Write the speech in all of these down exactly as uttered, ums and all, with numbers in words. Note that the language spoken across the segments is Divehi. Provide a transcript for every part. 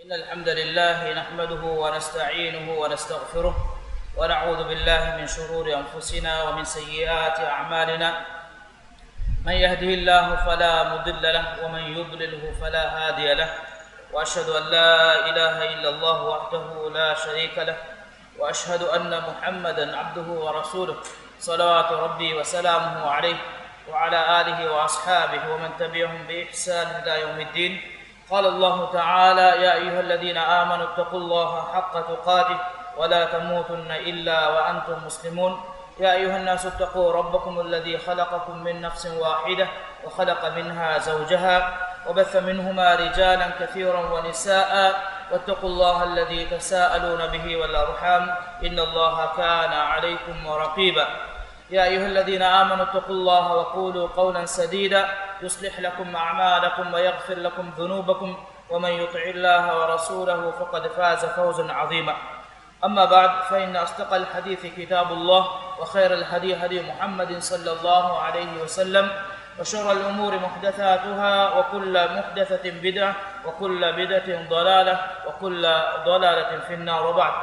إن الحمد لله نحمده ونستعينه ونستغفره، ونعوذ بالله من شرور أنفسنا ومن سيئات أعمالنا. من يهده الله فلا مضل له، ومن يضلله فلا هادي له. وأشهد أن لا إله إلا الله وحده لا شريك له، وأشهد أن محمدا عبده ورسوله، صلوات ربي وسلامه عليه وعلى آله وأصحابه ومن تبعهم بإحسان إلى يوم الدين. قال الله تعالى: يا أيها الذين آمنوا اتقوا الله حق تقاته ولا تموتن إلا وأنتم مسلمون. يا أيها الناس اتقوا ربكم الذي خلقكم من نفس واحدة وخلق منها زوجها وبث منهما رجالا كثيرا ونساء واتقوا الله الذي تساءلون به والأرحام إن الله كان عليكم رقيبا. يا أيها الذين آمنوا اتقوا الله وقولوا قولا سديدا يصلح لكم أعمالكم ويغفر لكم ذنوبكم ومن يطع الله ورسوله فقد فاز فوزا عظيما. أما بعد، فإن أصدق الحديث كتاب الله، وخير الهدي هدي محمد صلى الله عليه وسلم، وشر الأمور محدثاتها، وكل محدثة بدعة، وكل بدعة ضلالة، وكل ضلالة في النار، وبعد.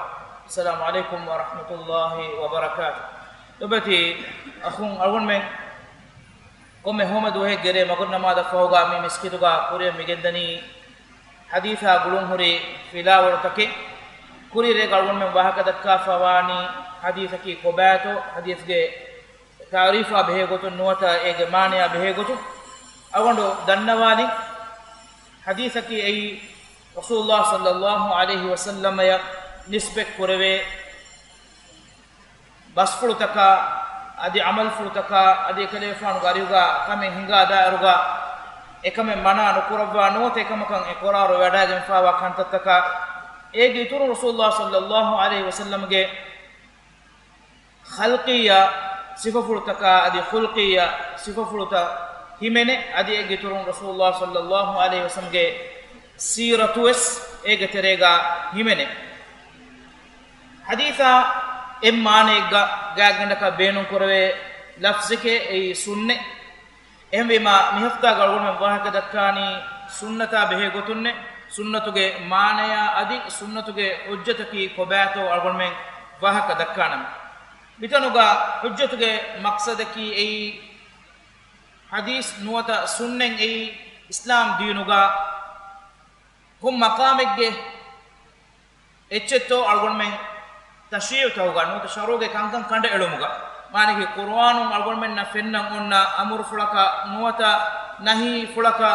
السلام عليكم ورحمة الله وبركاته. ލޮބުވެތި އަޚުން، އަޅުގަނޑުމެން ކޮންމެ ހޯމަ ދުވަހެއްގެ ރޭ މަގުރި ނަމާދަށް ފަހުގަ މި މިސްކިތުގަ ކުރިއަށް މިގެންދަނީ ޙަދީޘާ ގުޅުންހުރި ފިލާވަޅުތަކެއް. ކުރީ ރޭގަ އަޅުގަނޑުމެން ވާހަކަ ދައްކާފަ ވާނީ ޙަދީޘަކީ ކޮބާތޯ، ޙަދީޘްގެ ތާރީފާ ބެހޭގޮތުން ނުވަތަ އޭގެ މާނަޔާ ބެހޭގޮތުން. އަޅުގަނޑު ދަންނަވާލިން، ޙަދީޘަކީ އެއީ ރަސޫލުﷲ ޞައްލަﷲ ޢަލައިހި ވަސައްލަމަޔަށް ނިސްބަތް ކުރެވޭ ބަސްފުޅުތަކާ އަދި ޢަމަލުފުޅުތަކާ އަދި އެކަލޭފާނުގެ އަރިހުގަ ކަމެއް ހިނގާ ދާއިރުގަ އެކަމެއް މަނާ ނުކުރައްވާ ނުވަތަ އެކަމަކަށް އެ ޤަރާރު ވަޑައިގެންފާވާ ކަންތައްތަކާ އޭގެ އިތުރުން ރަސޫލުﷲ ޞައްލަﷲ ޢަލައިހި ވަސައްލަމްގެ ޚަލްޤިއްޔާ ސިފަފުޅުތަކާ އަދި ޚުލްޤިއްޔާ ސިފަފުޅުތައް ހިމެނޭ. އަދި އޭގެ އިތުރުން ރަސޫލުﷲ ޞައްލަﷲ ޢަލައިހި ވަސައްލަމްގެ ސީރަތުވެސް އޭގެ ތެރޭގަ ހިމެނޭ. ޙަދީޘާ އެއް މާނައެއްގަ ގާތްގަނޑަކަށް ބޭނުންކުރެވޭ ލަފްޒެކޭ އެއީ ސުންނަތް. އެހެންވީމާ، މި ހަފްތާގަ އަޅުގަނޑުމެން ވާހަކަ ދައްކާނީ ސުންނަތާ ބެހޭ ގޮތުންނޭ، ސުންނަތުގެ މާނަޔާ އަދި ސުންނަތުގެ ޙުއްޖަތަކީ ކޮބާތޯ އަޅުގަނޑުމެން ވާހަކަ ދައްކާނަމޭ. މިތަނުގަ ޙުއްޖަތުގެ މަޤްޞަދަކީ އެއީ، ޙަދީޘް ނުވަތަ ސުންނަތް އެއީ އިސްލާމް ދީނުގަ ކޮން މަޤާމެއްގެ އެއްޗެއްތޯ އަޅުގަނޑުމެން ތަޝްރީޢުތަކުގަ ނުވަތަ ޝަރުޢުގެ ކަންކަން ކަނޑައެޅުމުގަ. މާނައަކީ، ޤުރުއާނުން އަޅުގަނޑުމެންނަށް ފެންނަން އޮންނަ އަމުރުފުޅަކާ ނުވަތަ ނަހީފުޅަކާ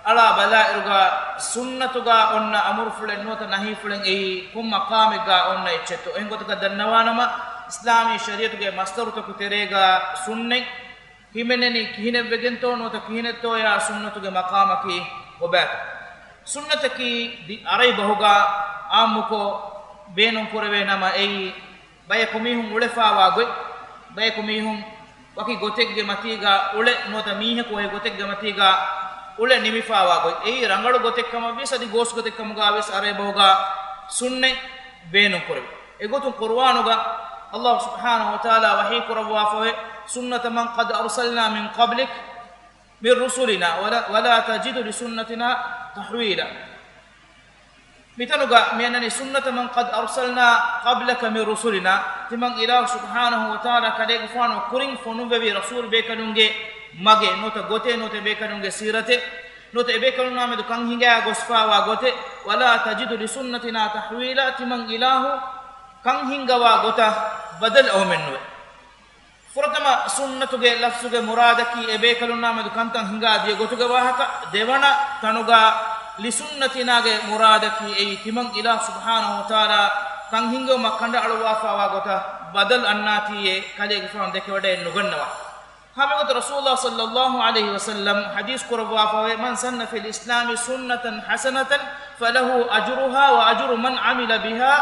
އަޅާ ބަލާއިރުގަ، ސުންނަތުގަ އޮންނަ އަމުރުފުޅެއް ނުވަތަ ނަހީފުޅެއް އެއީ ކޮން މަޤާމެއްގަ އޮންނަ އެއްޗެއްތޯ. އެހެން ގޮތަކަށް ދަންނަވާނަމަ، އިސްލާމީ ޝަރީޢަތުގެ މަޞްދަރުތަކު ތެރޭގަ ސުންނަތް ހިމެނެނީ ކިހިނެއްވެގެންތޯ ނުވަތަ ކިހިނެއްތޯޔާ ސުންނަތުގެ މަޤާމަކީ ކޮބާތޯ؟ ސުންނަތަކީ ދި-، ޢަރަބި ބަހުގަ ޢާއްމުކޮށް ބޭނުންކުރެވޭ ނަމަ، އެއީ ބަޔަކު މީހުން އުޅެފާވާ ގޮތް، ބަޔަކު މީހުން ވަކި ގޮތެއްގެ މަތީގަ އުޅެ ނުވަތަ މީހަކު ވަކި ގޮތެއްގެ މަތީގަ އުޅެ ނިމިފާވާ ގޮތް. އެއީ ރަނގަޅު ގޮތެއްކަމަށްވިޔަސް އަދި ގޯސް ގޮތެއްކަމުގަވެސް ޢަރަބި ބަހުގަ ސުންނަތް ބޭނުންކުރެވޭ. އެގޮތުން ޤުރުއާނުގަ ﷲ ސުބްޙާނަހޫ ވަތަޢާލާ ވަޙީ ކުރައްވާފަވޭ، سنة من قد أرسلنا من قبلك من رسلنا ولا، ولا تجد لسنتنا تحويلا. މިތަނުގަ މިއަންނަނީ، سنة من قد أرسلنا قبلك من رسلنا، ތިމަން އިލާހު ސުބްޙާނަހޫ ވަތަޢާލާ ކަލޭގެފާނު ކުރިން ފޮނުއްވެވި ރަސޫލު ބޭކަލުންގެ މަގެއް ނުވަތަ ގޮތެއް ނުވަތަ ބޭކަލުންގެ ސީރަތެއް ނުވަތަ އެބޭކަލުންނާމެދު ކަން ހިނގާ ގޮސްފާވާ ގޮތެއް، ولا تجد لسنتنا تحويلا، ތިމަން އިލާހު ކަން ހިންގަވާ ގޮތަށް ބަދަލު އައުމެއްނުވޭ. ފުރަތަމަ ސުންނަތުގެ ލަފްޒުގެ މުރާދަކީ އެބޭކަލުންނާމެދު ކަންތައް ހިނގާ ދިޔަ ގޮތުގެ ވާހަކަ. ދެވަނަ ތަނުގަ لسنتنا ގެ މުރާދަކީ އެއީ ތިމަން އިލާހު ސުބްޙާނަހޫ ވަތަޢާލާ ކަން ހިންގެވުމަށް ކަނޑައަޅުއްވާފާވާ ގޮތަށް ބަދަލު އަންނާތީއޭ ކަލޭގެފާނު ދެކެވަޑައެއް ނުގަންނަވާ. ހަމައެގޮތަށް ރަސޫލުﷲ ޞައްލަﷲ ޢަލައިހި ވަސައްލަމް ޙަދީޘް ކުރައްވާފަވޭ، من سن في الإسلام سنة حسنة فله أجرها وأجر من عمل بها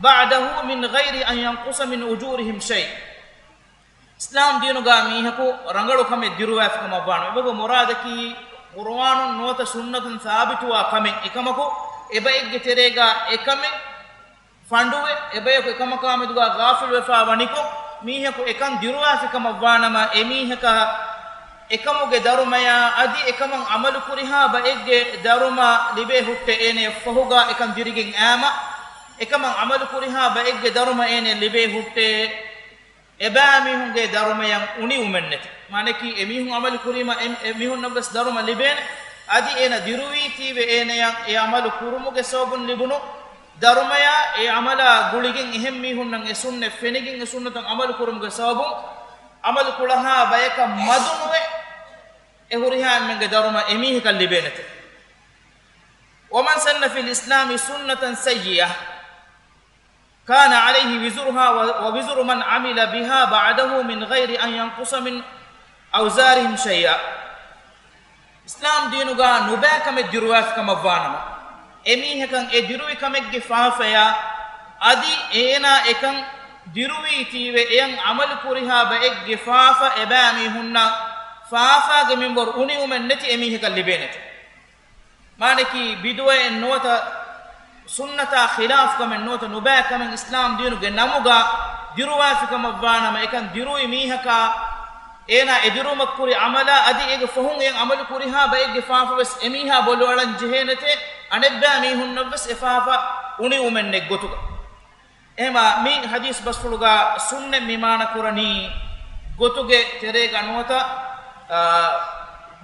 بعده من غير أن ينقص من أجورهم شيء. އިސްލާމް ދީނުގަ މީހަކު ރަނގަޅު ކަމެއް ދިރުވާފިކަމަށްވާނެ. އެބަހުގެ މުރާދަކީ، ޤުރުއާނުން ނުވަތަ ސުންނަތުން ސާބިތުވާ ކަމެއް. އެކަމަކު، އެބައެއްގެ ތެރޭގަ އެކަމެއް ފަނޑުވެ، އެބަޔަކު އެކަމަކާމެދުގަ ޣާފިލުވެފާ ވަނިކޮށް، މީހަކު އެކަން ދިރުވާފިކަމަށްވާނަމަ، އެމީހަކަށް އެކަމުގެ ދަރުމަޔާ އަދި އެކަމަށް ޢަމަލު ކުރިހާ ބައެއްގެ ދަރުމަ ލިބޭ ހުއްޓޭ އޭނަޔަށް ފަހުގަ އެކަން ދިރިގެން އައިމަ، އެކަމަށް ޢަމަލު ކުރިހާ ބައެއްގެ ދަރުމަ އޭނަޔަށް ލިބޭ ހުއްޓޭ، އެބައިމީހުންގެ ދަރުމަޔަށް އުނިއުމެއްނެތި. މާނައަކީ، އެމީހުން ޢަމަލު ކުރީމަ އެ، އެމީހުންނަށްވެސް ދަރުމަ ލިބޭނެ. އަދި އޭނަ ދިރުވީތީވެ އޭނަޔަށް އެ ޢަމަލު ކުރުމުގެ ސަބަބުން ލިބުނު ދަރުމަޔާ އެ ޢަމަލާ ގުޅިގެން އެހެން މީހުންނަށް އެ ސުންނަތް ފެނިގެން އެ ސުންނަތަށް ޢަމަލު ކުރުމުގެ ސަބަބުން ޢަމަލު ކުޅަހާ ބަޔަކަށް މަދުނުވެ އެ ހުރިހާ އެންމެންގެ ދަރުމަ އެމީހަކަށް ލިބޭނެތެ. ومن سن في الإسلام سنة سيئة كان عليه وزرها و، ووزر من عمل بها بعده من غير أن ينقص من أوزارهم شيئا. އިސްލާމް ދީނުގަ ނުބައިކަމެއް ދިރުވާފި ކަމަށްވާނަމަ، އެމީހަކަށް އެ ދިރުވި ކަމެއްގެ ފާފަޔާ އަދި އޭނާ އެކަން ދިރުވީތީވެ އެޔަށް ޢަމަލު ކުރިހާ ބައެއްގެ ފާފަ އެބައިމީހުންނަށް ފާފާގެ މިންވަރު އުނިއުމެއް ނެތި އެމީހަކަށް ލިބޭނެތެ. މާނައަކީ، ބިދުޢައެއް ނުވަތަ ސުންނަތާ ޚިލާފު ކަމެއް ނުވަތަ ނުބައި ކަމެއް އިސްލާމް ދީނުގެ ނަމުގަ ދިރުވާފި ކަމަށްވާނަމަ، އެކަން ދިރުވި މީހަކާ އޭނާ އެ ދިރުވުމަށް ކުރި ޢަމަލާ އަދި އޭގެ ފަހުން އެޔަށް ޢަމަލު ކުރިހާ ބައެއްގެ ފާފަވެސް އެމީހާ ބޮލުއަޅަން ޖެހޭނެތޭ، އަނެއްބައި މީހުންނަށްވެސް އެ ފާފަ އުނިއުމެއް ނެތް ގޮތުގަ. އެހެމާ މި ޙަދީޘް ބަސްފުޅުގަ ސުންނަތް މި މާނަ ކުރަނީ ގޮތުގެ ތެރޭގަ ނުވަތަ، އާ،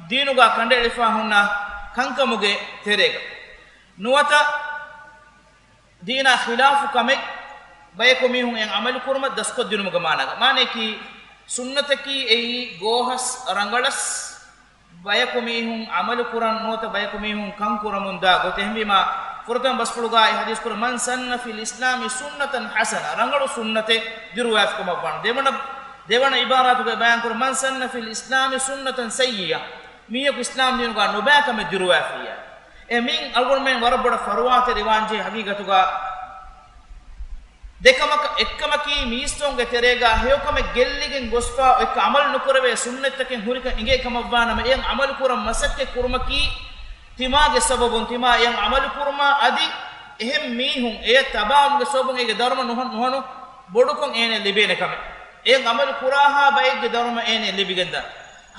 ދީނުގަ ކަނޑައެޅިފަ ހުންނަ ކަންކަމުގެ ތެރޭގަ. ނުވަތަ ދީނާ ޚިލާފު ކަމެއް ބަޔަކު މީހުން އެ ޢަމަލު ކުރުމަށް ދަސްކޮށްދިނުމުގެ މާނަގަ. މާނައަކީ، ސުންނަތަކީ އެއީ ގޯހަސް ރަނގަޅަސް ބަޔަކު މީހުން ޢަމަލު ކުރަން ނުވަތަ ބަޔަކު މީހުން ކަން ކުރަމުން ދާ ގޮތެއް. އެހެންވީމާ، ފުރަތަމަ ބަސްފުޅުގައި ޙަދީޘް ކުރަން، من سن في الإسلام سنة حسنة، ރަނގަޅު ސުންނަތެއް ދިރުވާފިކަމަށްވާނެ. ދެވަނަ، ދެވަނަ ޢިބާރާތުގައި ބަޔާން ކުރަން، من سن في الإسلام سنة سيئة، މީހަކު އިސްލާމް ދީނުގަ ނުބައި ކަމެއް ދިރުވާފިއްޔާ. އެ މިން އަޅުގަނޑުމެން ވަރަށް ބޮޑަށް ފަރުވާތެރިވާންޖެހޭ ޙަޤީޤަތުގަ ދެކަމަކަށް އެއްކަމަކީ، މީސްތަކުންގެ ތެރޭގަ ހެޔޮކަމެއް ގެއްލިގެން ގޮސްފަ އޮތްކަ ޢަމަލު ނުކުރެވޭ ސުންނަތްތަކެއް ހުރިކަން އެނގޭ ކަމަށްވާނަމަ، އެޔަށް ޢަމަލު ކުރަން މަސައްކަތް ކުރުމަކީ، ތިމާގެ ސަބަބުން ތިމާ އެޔަށް ޢަމަލު ކުރުމާ އަދި އެހެން މީހުން އެޔަށް ތަބާވުމުގެ ސަބަބުން އޭގެ ދަރުމަ ނުހަ، ނުހަނު ބޮޑުކޮށް އޭނަ ލިބޭނެ ކަމެއް. އެޔަށް ޢަމަލު ކުރާހާ ބައެއްގެ ދަރުމަ އޭނަ ލިބިގެންދާ.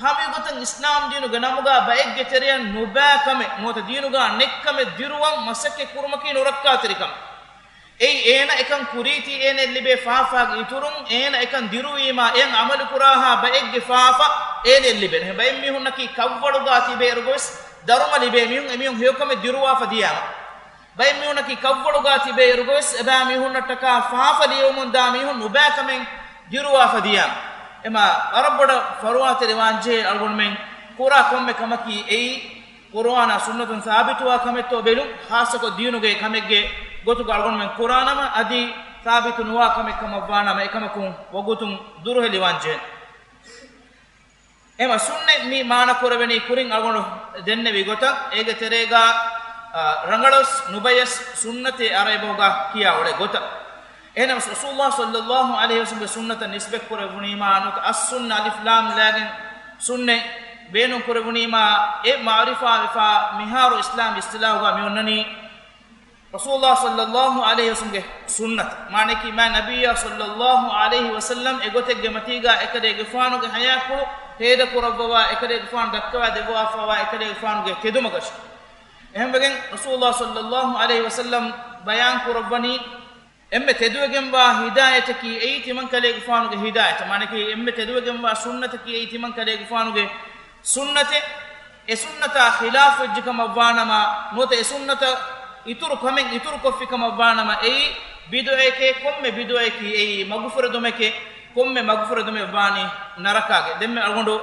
ހަމައެގޮތަށް އިސްލާމް ދީނުގެ ނަމުގަ ބައެއްގެ ތެރެޔަށް ނުބައި ކަމެއް ނުވަތަ ދީނުގަ ނެތް ކަމެއް ދިރުވަން މަސައްކަތް ކުރުމަކީ ނުރައްކާތެރި ކަމެއް. އެއީ އޭނަ އެކަން ކުރީތީ އޭނައަށް ލިބޭ ފާފާގެ އިތުރުން، އޭނަ އެކަން ދިރުވީމާ، އެޔަށް ޢަމަލު ކުރާހާ ބައެއްގެ ފާފަ އޭނައަށް ލިބޭނެ. ބައެއް މީހުންނަކީ ކަށްވަޅުގަ ތިބޭއިރުގަވެސް ދަރުމަ ލިބޭ މީހުން، އެމީހުން ހެޔޮކަމެއް ދިރުވާފަ ދިޔާމަ. ބައެއް މީހުންނަކީ ކަށްވަޅުގަ ތިބޭއިރުގަވެސް އެބައިމީހުންނަށްޓަކާ ފާފަ ލިޔެވުމުން ދާ މީހުން ނުބައިކަމެއް ދިރުވާފަ ދިޔާމަ. އެމާ ވަރަށް ބޮޑަށް ފަރުވާތެރިވާންޖެހޭ އަޅުގަނޑުމެން ކުރާ ކޮންމެ ކަމަކީ އެއީ، ޤުރުއާނާ ސުންނަތުން ސާބިތުވާ ކަމެއްތޯ ބެލުން، ޚާއްޞަކޮށް ދީނުގެ ކަމެއްގެ ގޮތުގަ އަޅުގަނޑުމެން ކުރާނަމަ، އަދި ސާބިތު ނުވާ ކަމެއް ކަމަށްވާނަމަ، އެކަމަކުން ވަގުތުން ދުރުހެލިވާންޖެހޭ. އެމަ ސުންނަތް މި މާނަ ކުރެވެނީ ކުރިން އަޅުގަނޑު ދެންނެވި ގޮތަށް، އޭގެ ތެރޭގަ، އާ، ރަނގަޅަސް ނުބަޔަސް ސުންނަތޭ ޢަރަބިބަހުގަ ކިޔާ އުޅޭ ގޮތަށް. އެހެނަސް ރަސޫލުﷲ ޞައްލަﷲ ޢަލައިހި ވަސައްލަމްގެ ސުންނަތަށް ނިސްބަތް ކުރެވުނީމާ ނުވަތަ އައްސުންނަ އަލިފް ލާމް ލާގެން ސުންނަތް ބޭނުން ކުރެވުނީމާ، އެ މަޢުރިފާ ވެފާ މިހާރު އިސްލާމް އިސްތިލާހުގަ މި އޮންނަނީ ރަސޫލުﷲ ޞައްލަﷲ ޢަލައިހި ވަސައްލަމްގެ ސުންނަތަށް. މާނައަކީ މާތް ނަބިއްޔާ ޞައްލަﷲ ޢަލައިހި ވަސައްލަމް އެގޮތެއްގެ މަތީގަ އެކަލޭގެފާނުގެ ޙަޔާތްޕުޅު ހޭދަކުރައްވަވާ، އެކަލޭގެފާނު ދައްކަވާ ދެއްވާފަވާ އެކަލޭގެފާނުގެ ތެދުމަގަށް. އެހެންވެގެން ރަސޫލުﷲ ޞައްލަﷲ ޢަލައިހި ވަސައްލަމް ބަޔާން ކުރައްވަނީ، އެންމެ ތެދުވެގެންވާ ހިދާޔަތަކީ އެއީ ތިމަން ކަލޭގެފާނުގެ ހިދާޔަތަށް. މާނައަކީ، އެންމެ ތެދުވެގެންވާ ސުންނަތަކީ އެއީ ތިމަން ކަލޭގެފާނުގެ ސުންނަތެއް. އެ ސުންނަތާ ޚިލާފު ވެއްޖެ ކަމަށްވާނަމަ، ނުވަތަ އެ ސުންނަތަށް އިތުރު ކަމެއް އިތުރު ކޮށްފި ކަމަށްވާނަމަ، އެއީ ބިދުޢައެކޭ. ކޮންމެ ބިދުޢައަކީ އެއީ މަގުފުރެދުމެކޭ. ކޮންމެ މަގުފުރެދުމެއް ވާނީ ނަރަކާގެ. ދެންމެ އަޅުގަނޑު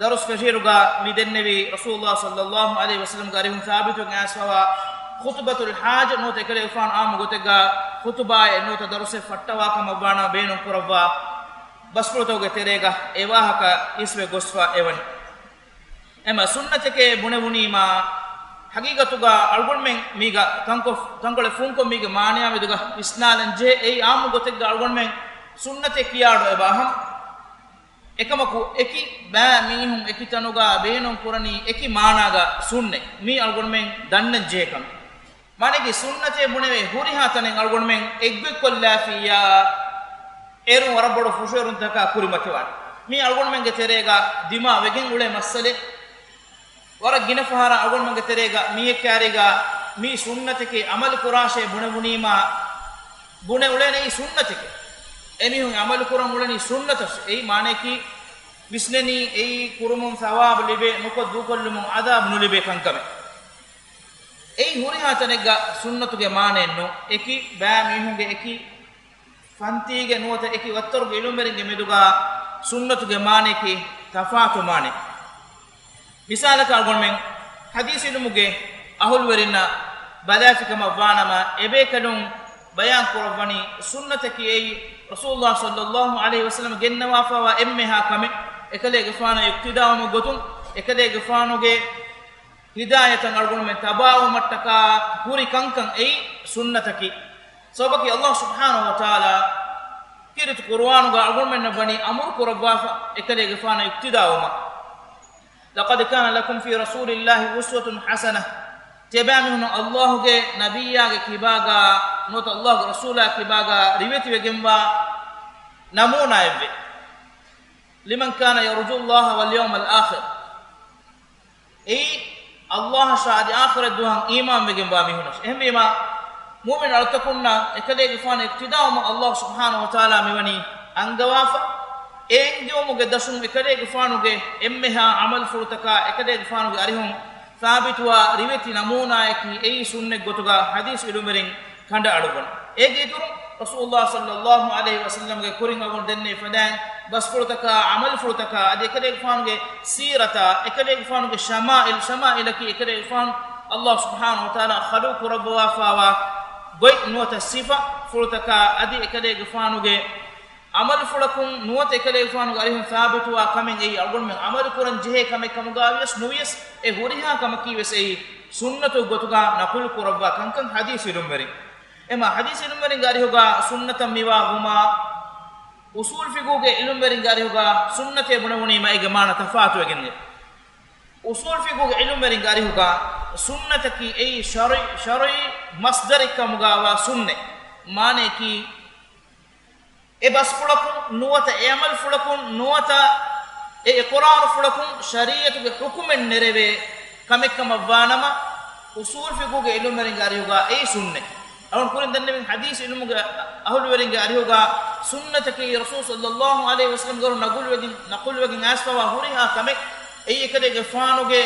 ދަރުސް ފެށިއިރުގަ މި ދެންނެވީ ރަސޫލުﷲ ޞައްލަﷲ ޢަލައިހި ވަސައްލަމްގެ އަރިހުން ސާބިތުވެގެން އައިސްފަވާ ޚުޠުބަތުލް ޙާޖަ ނުވަތަ އެކަލޭގެފާނު ޢާއްމު ގޮތެއްގަ ޚުޠުބާއެއް ނުވަތަ ދަރުސެއް ފައްޓަވާ ކަމަށްވާނަމަ ބޭނުން ކުރައްވާ ބަސްފުޅުތަކުގެ ތެރޭގަ އެ ވާހަކަ އިސްވެ ގޮސްފަ އެވަނީ. އެމަ ސުންނަތެކޭ ބުނެވުނީމާ، ޙަޤީޤަތުގަ އަޅުގަނޑުމެން މީގަ ތަންކޮށް، ތަންކޮޅެއް ފުންކޮށް މީގެ މާނަޔާ މެދުގަ ވިސްނާލަން ޖެހޭ. އެއީ ޢާއްމު ގޮތެއްގަ އަޅުގަނޑުމެން ސުންނަތޭ ކިޔާ އަޑު އެބަ އަހަން. އެކަމަކު، އެކި ބައި މީހުން އެކި ތަނުގަ ބޭނުން ކުރަނީ އެކި މާނާގަ ސުންނަތް. މީ އަޅުގަނޑުމެން ދަންނަން ޖެހޭ ކަމެއް. މާނައަކީ، ސުންނަތޭ ބުނެވޭ ހުރިހާ ތަނެއް އަޅުގަނޑުމެން އެއްގޮތްކޮށްލާފިއްޔާ، އޭރުން ވަރަށް ބޮޑު ފުށުއެރުންތަކާ ކުރިމަތިވާނެ. މީ އަޅުގަނޑުމެންގެ ތެރޭގަ ދިމާވެގެން އުޅޭ މައްސަލެއް. ވަރަށް ގިނަ ފަހަރަށް އަޅުގަނޑުމެންގެ ތެރޭގަ މީހެއް ކާރީގަ މީ ސުންނަތެކޭ އަމަލު ކުރާށޭ ބުނެވުނީމާ، ބުނެ އުޅޭނެ އެއީ ސުންނަތެކޭ. އެމީހުން އަމަލު ކުރަން އުޅެނީ ސުންނަތަށް. އެއީ މާނަޔަކީ ވިސްނެނީ އެއީ ކުރުމުން ސަވާބު ލިބޭ، ނުކޮށް ދޫކޮށްލުމުން އަޒާބު ނުލިބޭ ކަންކަމެއް. އެއީ ހުރިހާ ތަނެއްގަ ސުންނަތުގެ މާނައެއް ނޫން. އެކި ބައި މީހުންގެ އެކި ފަންތީގެ ނުވަތަ އެކި ވައްތަރުގެ އިލުމްވެރިންގެ މެދުގަ ސުންނަތުގެ މާނަޔަކީ ތަފާތު މާނައެއް. މިސާލަކަށް އަޅުގަނޑުމެން ޙަދީޘް ޢިލްމުގެ އަހުލުވެރިންނަށް ބަލާފިކަމަށް ވާނަމަ، އެބޭކަލުން ބަޔާން ކުރައްވަނީ ސުންނަތަކީ އެއީ ރަސޫލުﷲ ޞައްލަﷲ ޢަލައިހި ވަސައްލަމަ ގެންނަވާފައިވާ އެންމެހާ ކަމެއް، އެކަލޭގެފާނަށް އިޤްތިދާވުމުގެ ގޮތުން އެކަލޭގެފާނުގެ ހިދާޔަތަށް އަޅުގަނޑުމެން ތަބާވުމަށްޓަކާ ހުރި ކަންކަން އެއީ ސުންނަތަކީ. ސަބަބަކީ ﷲ ސުބްޙާނަހޫ ވަތަޢާލާ ކީރިތި ޤުރުއާނުގަ އަޅުގަނޑުމެންނަށް ވަނީ އަމުރު ކުރައްވާފަ އެކަލޭގެފާނަށް އިޤްތިދާވުމަށް. لقد كان لكم في رسول الله أسوة حسنة. ތިޔަބައިމީހުންނަށް ﷲގެ ނަބިއްޔާގެ ކިބާގަ ނުވަތަ ﷲގެ ރަސޫލާ ކިބާގަ ރިވެތިވެގެންވާ ނަމޫނާއެއްވޭ. لمن كان يرجو الله واليوم الآخر. އެއީ ﷲ އަށާ އަދި އާޚިރަތް ދުވަހަށް އީމާންވެގެންވާ މީހުންނަށް. އެހެންވީމާ، މުއުމިން އަޅުތަކުންނަށް އެކަލޭގެފާނު އިޤްތިދާވުމަށް ﷲ ސުބްޙާނަހޫ ވަތަޢާލާ މިވަނީ އަންގަވާފަ. އެ އެންގެވުމުގެ ދަށުން އެކަލޭގެފާނުގެ އެންމެހާ ޢަމަލުފުޅުތަކާ އެކަލޭގެފާނުގެ އަރިހުން ސާބިތުވާ ރިވެތި ނަމޫނާއަކީ އެއީ ސުންނަތް ގޮތުގަ ޙަދީޘް ޢިލުމްވެރިން ކަނޑައަޅުއްވަން. އޭގެ އިތުރުން ރަސޫލުﷲ ޞައްލަﷲ ޢަލައިހި ވަސައްލަމްގެ ކުރިން އަޅުގަނޑު ދެންނެވި ފަދައިން ބަސްފުޅުތަކާ، ޢަމަލުފުޅުތަކާ، އަދި އެކަލޭގެފާނުގެ ސީރަތާ، އެކަލޭގެފާނުގެ ޝަމާއިލް، ޝަމާއިލަކީ އެކަލޭގެފާނު ﷲ ސުބްޙާނަހޫ ވަތަޢާލާ ޚަލްޤު ކުރައްވަވާފައިވާ ގޮތް ނުވަތަ ސިފަފުޅުތަކާ، އަދި އެކަލޭގެފާނުގެ ޢަމަލުފުޅަކުން ނުވަތަ އެކަލޭގެފާނުގެ އަރިހުން ސާބިތުވާ ކަމެއް އެއީ އަޅުގަނޑުމެން ޢަމަލު ކުރަން ޖެހޭ ކަމެއް ކަމުގަ ވިޔަސް ނުވިޔަސް، އެ ހުރިހާ ކަމަކީ ވެސް އެއީ ސުންނަތު ގޮތުގަ ނަޤުލު ކުރައްވާ ކަންކަން ޙަދީޘް ޢިލުމްވެރިން. އެމާ ޙަދީޘް ޢިލުމްވެރިންގެ އަރިހުގަ ސުންނަތަށް މިވާ ވުމާ، އުޞޫލު ފިޤުހުގެ ޢިލުމްވެރިންގެ އަރިހުގަ ސުންނަތޭ ބުނެވުނީމަ އޭގެ މާނަ ތަފާތުވެގެން. އުޞޫލު ފިޤުހުގެ ޢިލުމްވެރިންގެ އަރިހުގަ ސުންނަތަކީ އެއީ ޝަރުޢީ، ޝަރުޢީ މަޞްދަރެއް ކަމުގައިވާ ސުންނަތް. މާނަޔަކީ، އެ ބަސްފުޅަކުން ނުވަތަ އެ ޢަމަލުފުޅަކުން ނުވަތަ އެ އިޤުރާރުފުޅަކުން ޝަރީޢަތުގެ ޙުކުމެއް ނެރެވޭ ކަމެއްކަމަށްވާނަމަ، އުޞޫލު ފިޤުހުގެ ޢިލުމްވެރިންގެ އަރިހުގަ އެއީ ސުންނަތް. އަޅުގަނޑު ކުރިން ދެންނެވިން ޙަދީޘް ޢިލްމުގެ އަހުލުވެރިންގެ އަރިހުގަ ސުންނަތަކީ ރަސޫލު ޞައްލަﷲ ޢަލައިހި ވަސައްލަމްގެ ނަޤުލުވެގެން، ނަޤުލުވެގެން އައިސްފަވާ ހުރިހާ ކަމެއް. އެއީ އެކަލޭގެފާނުގެ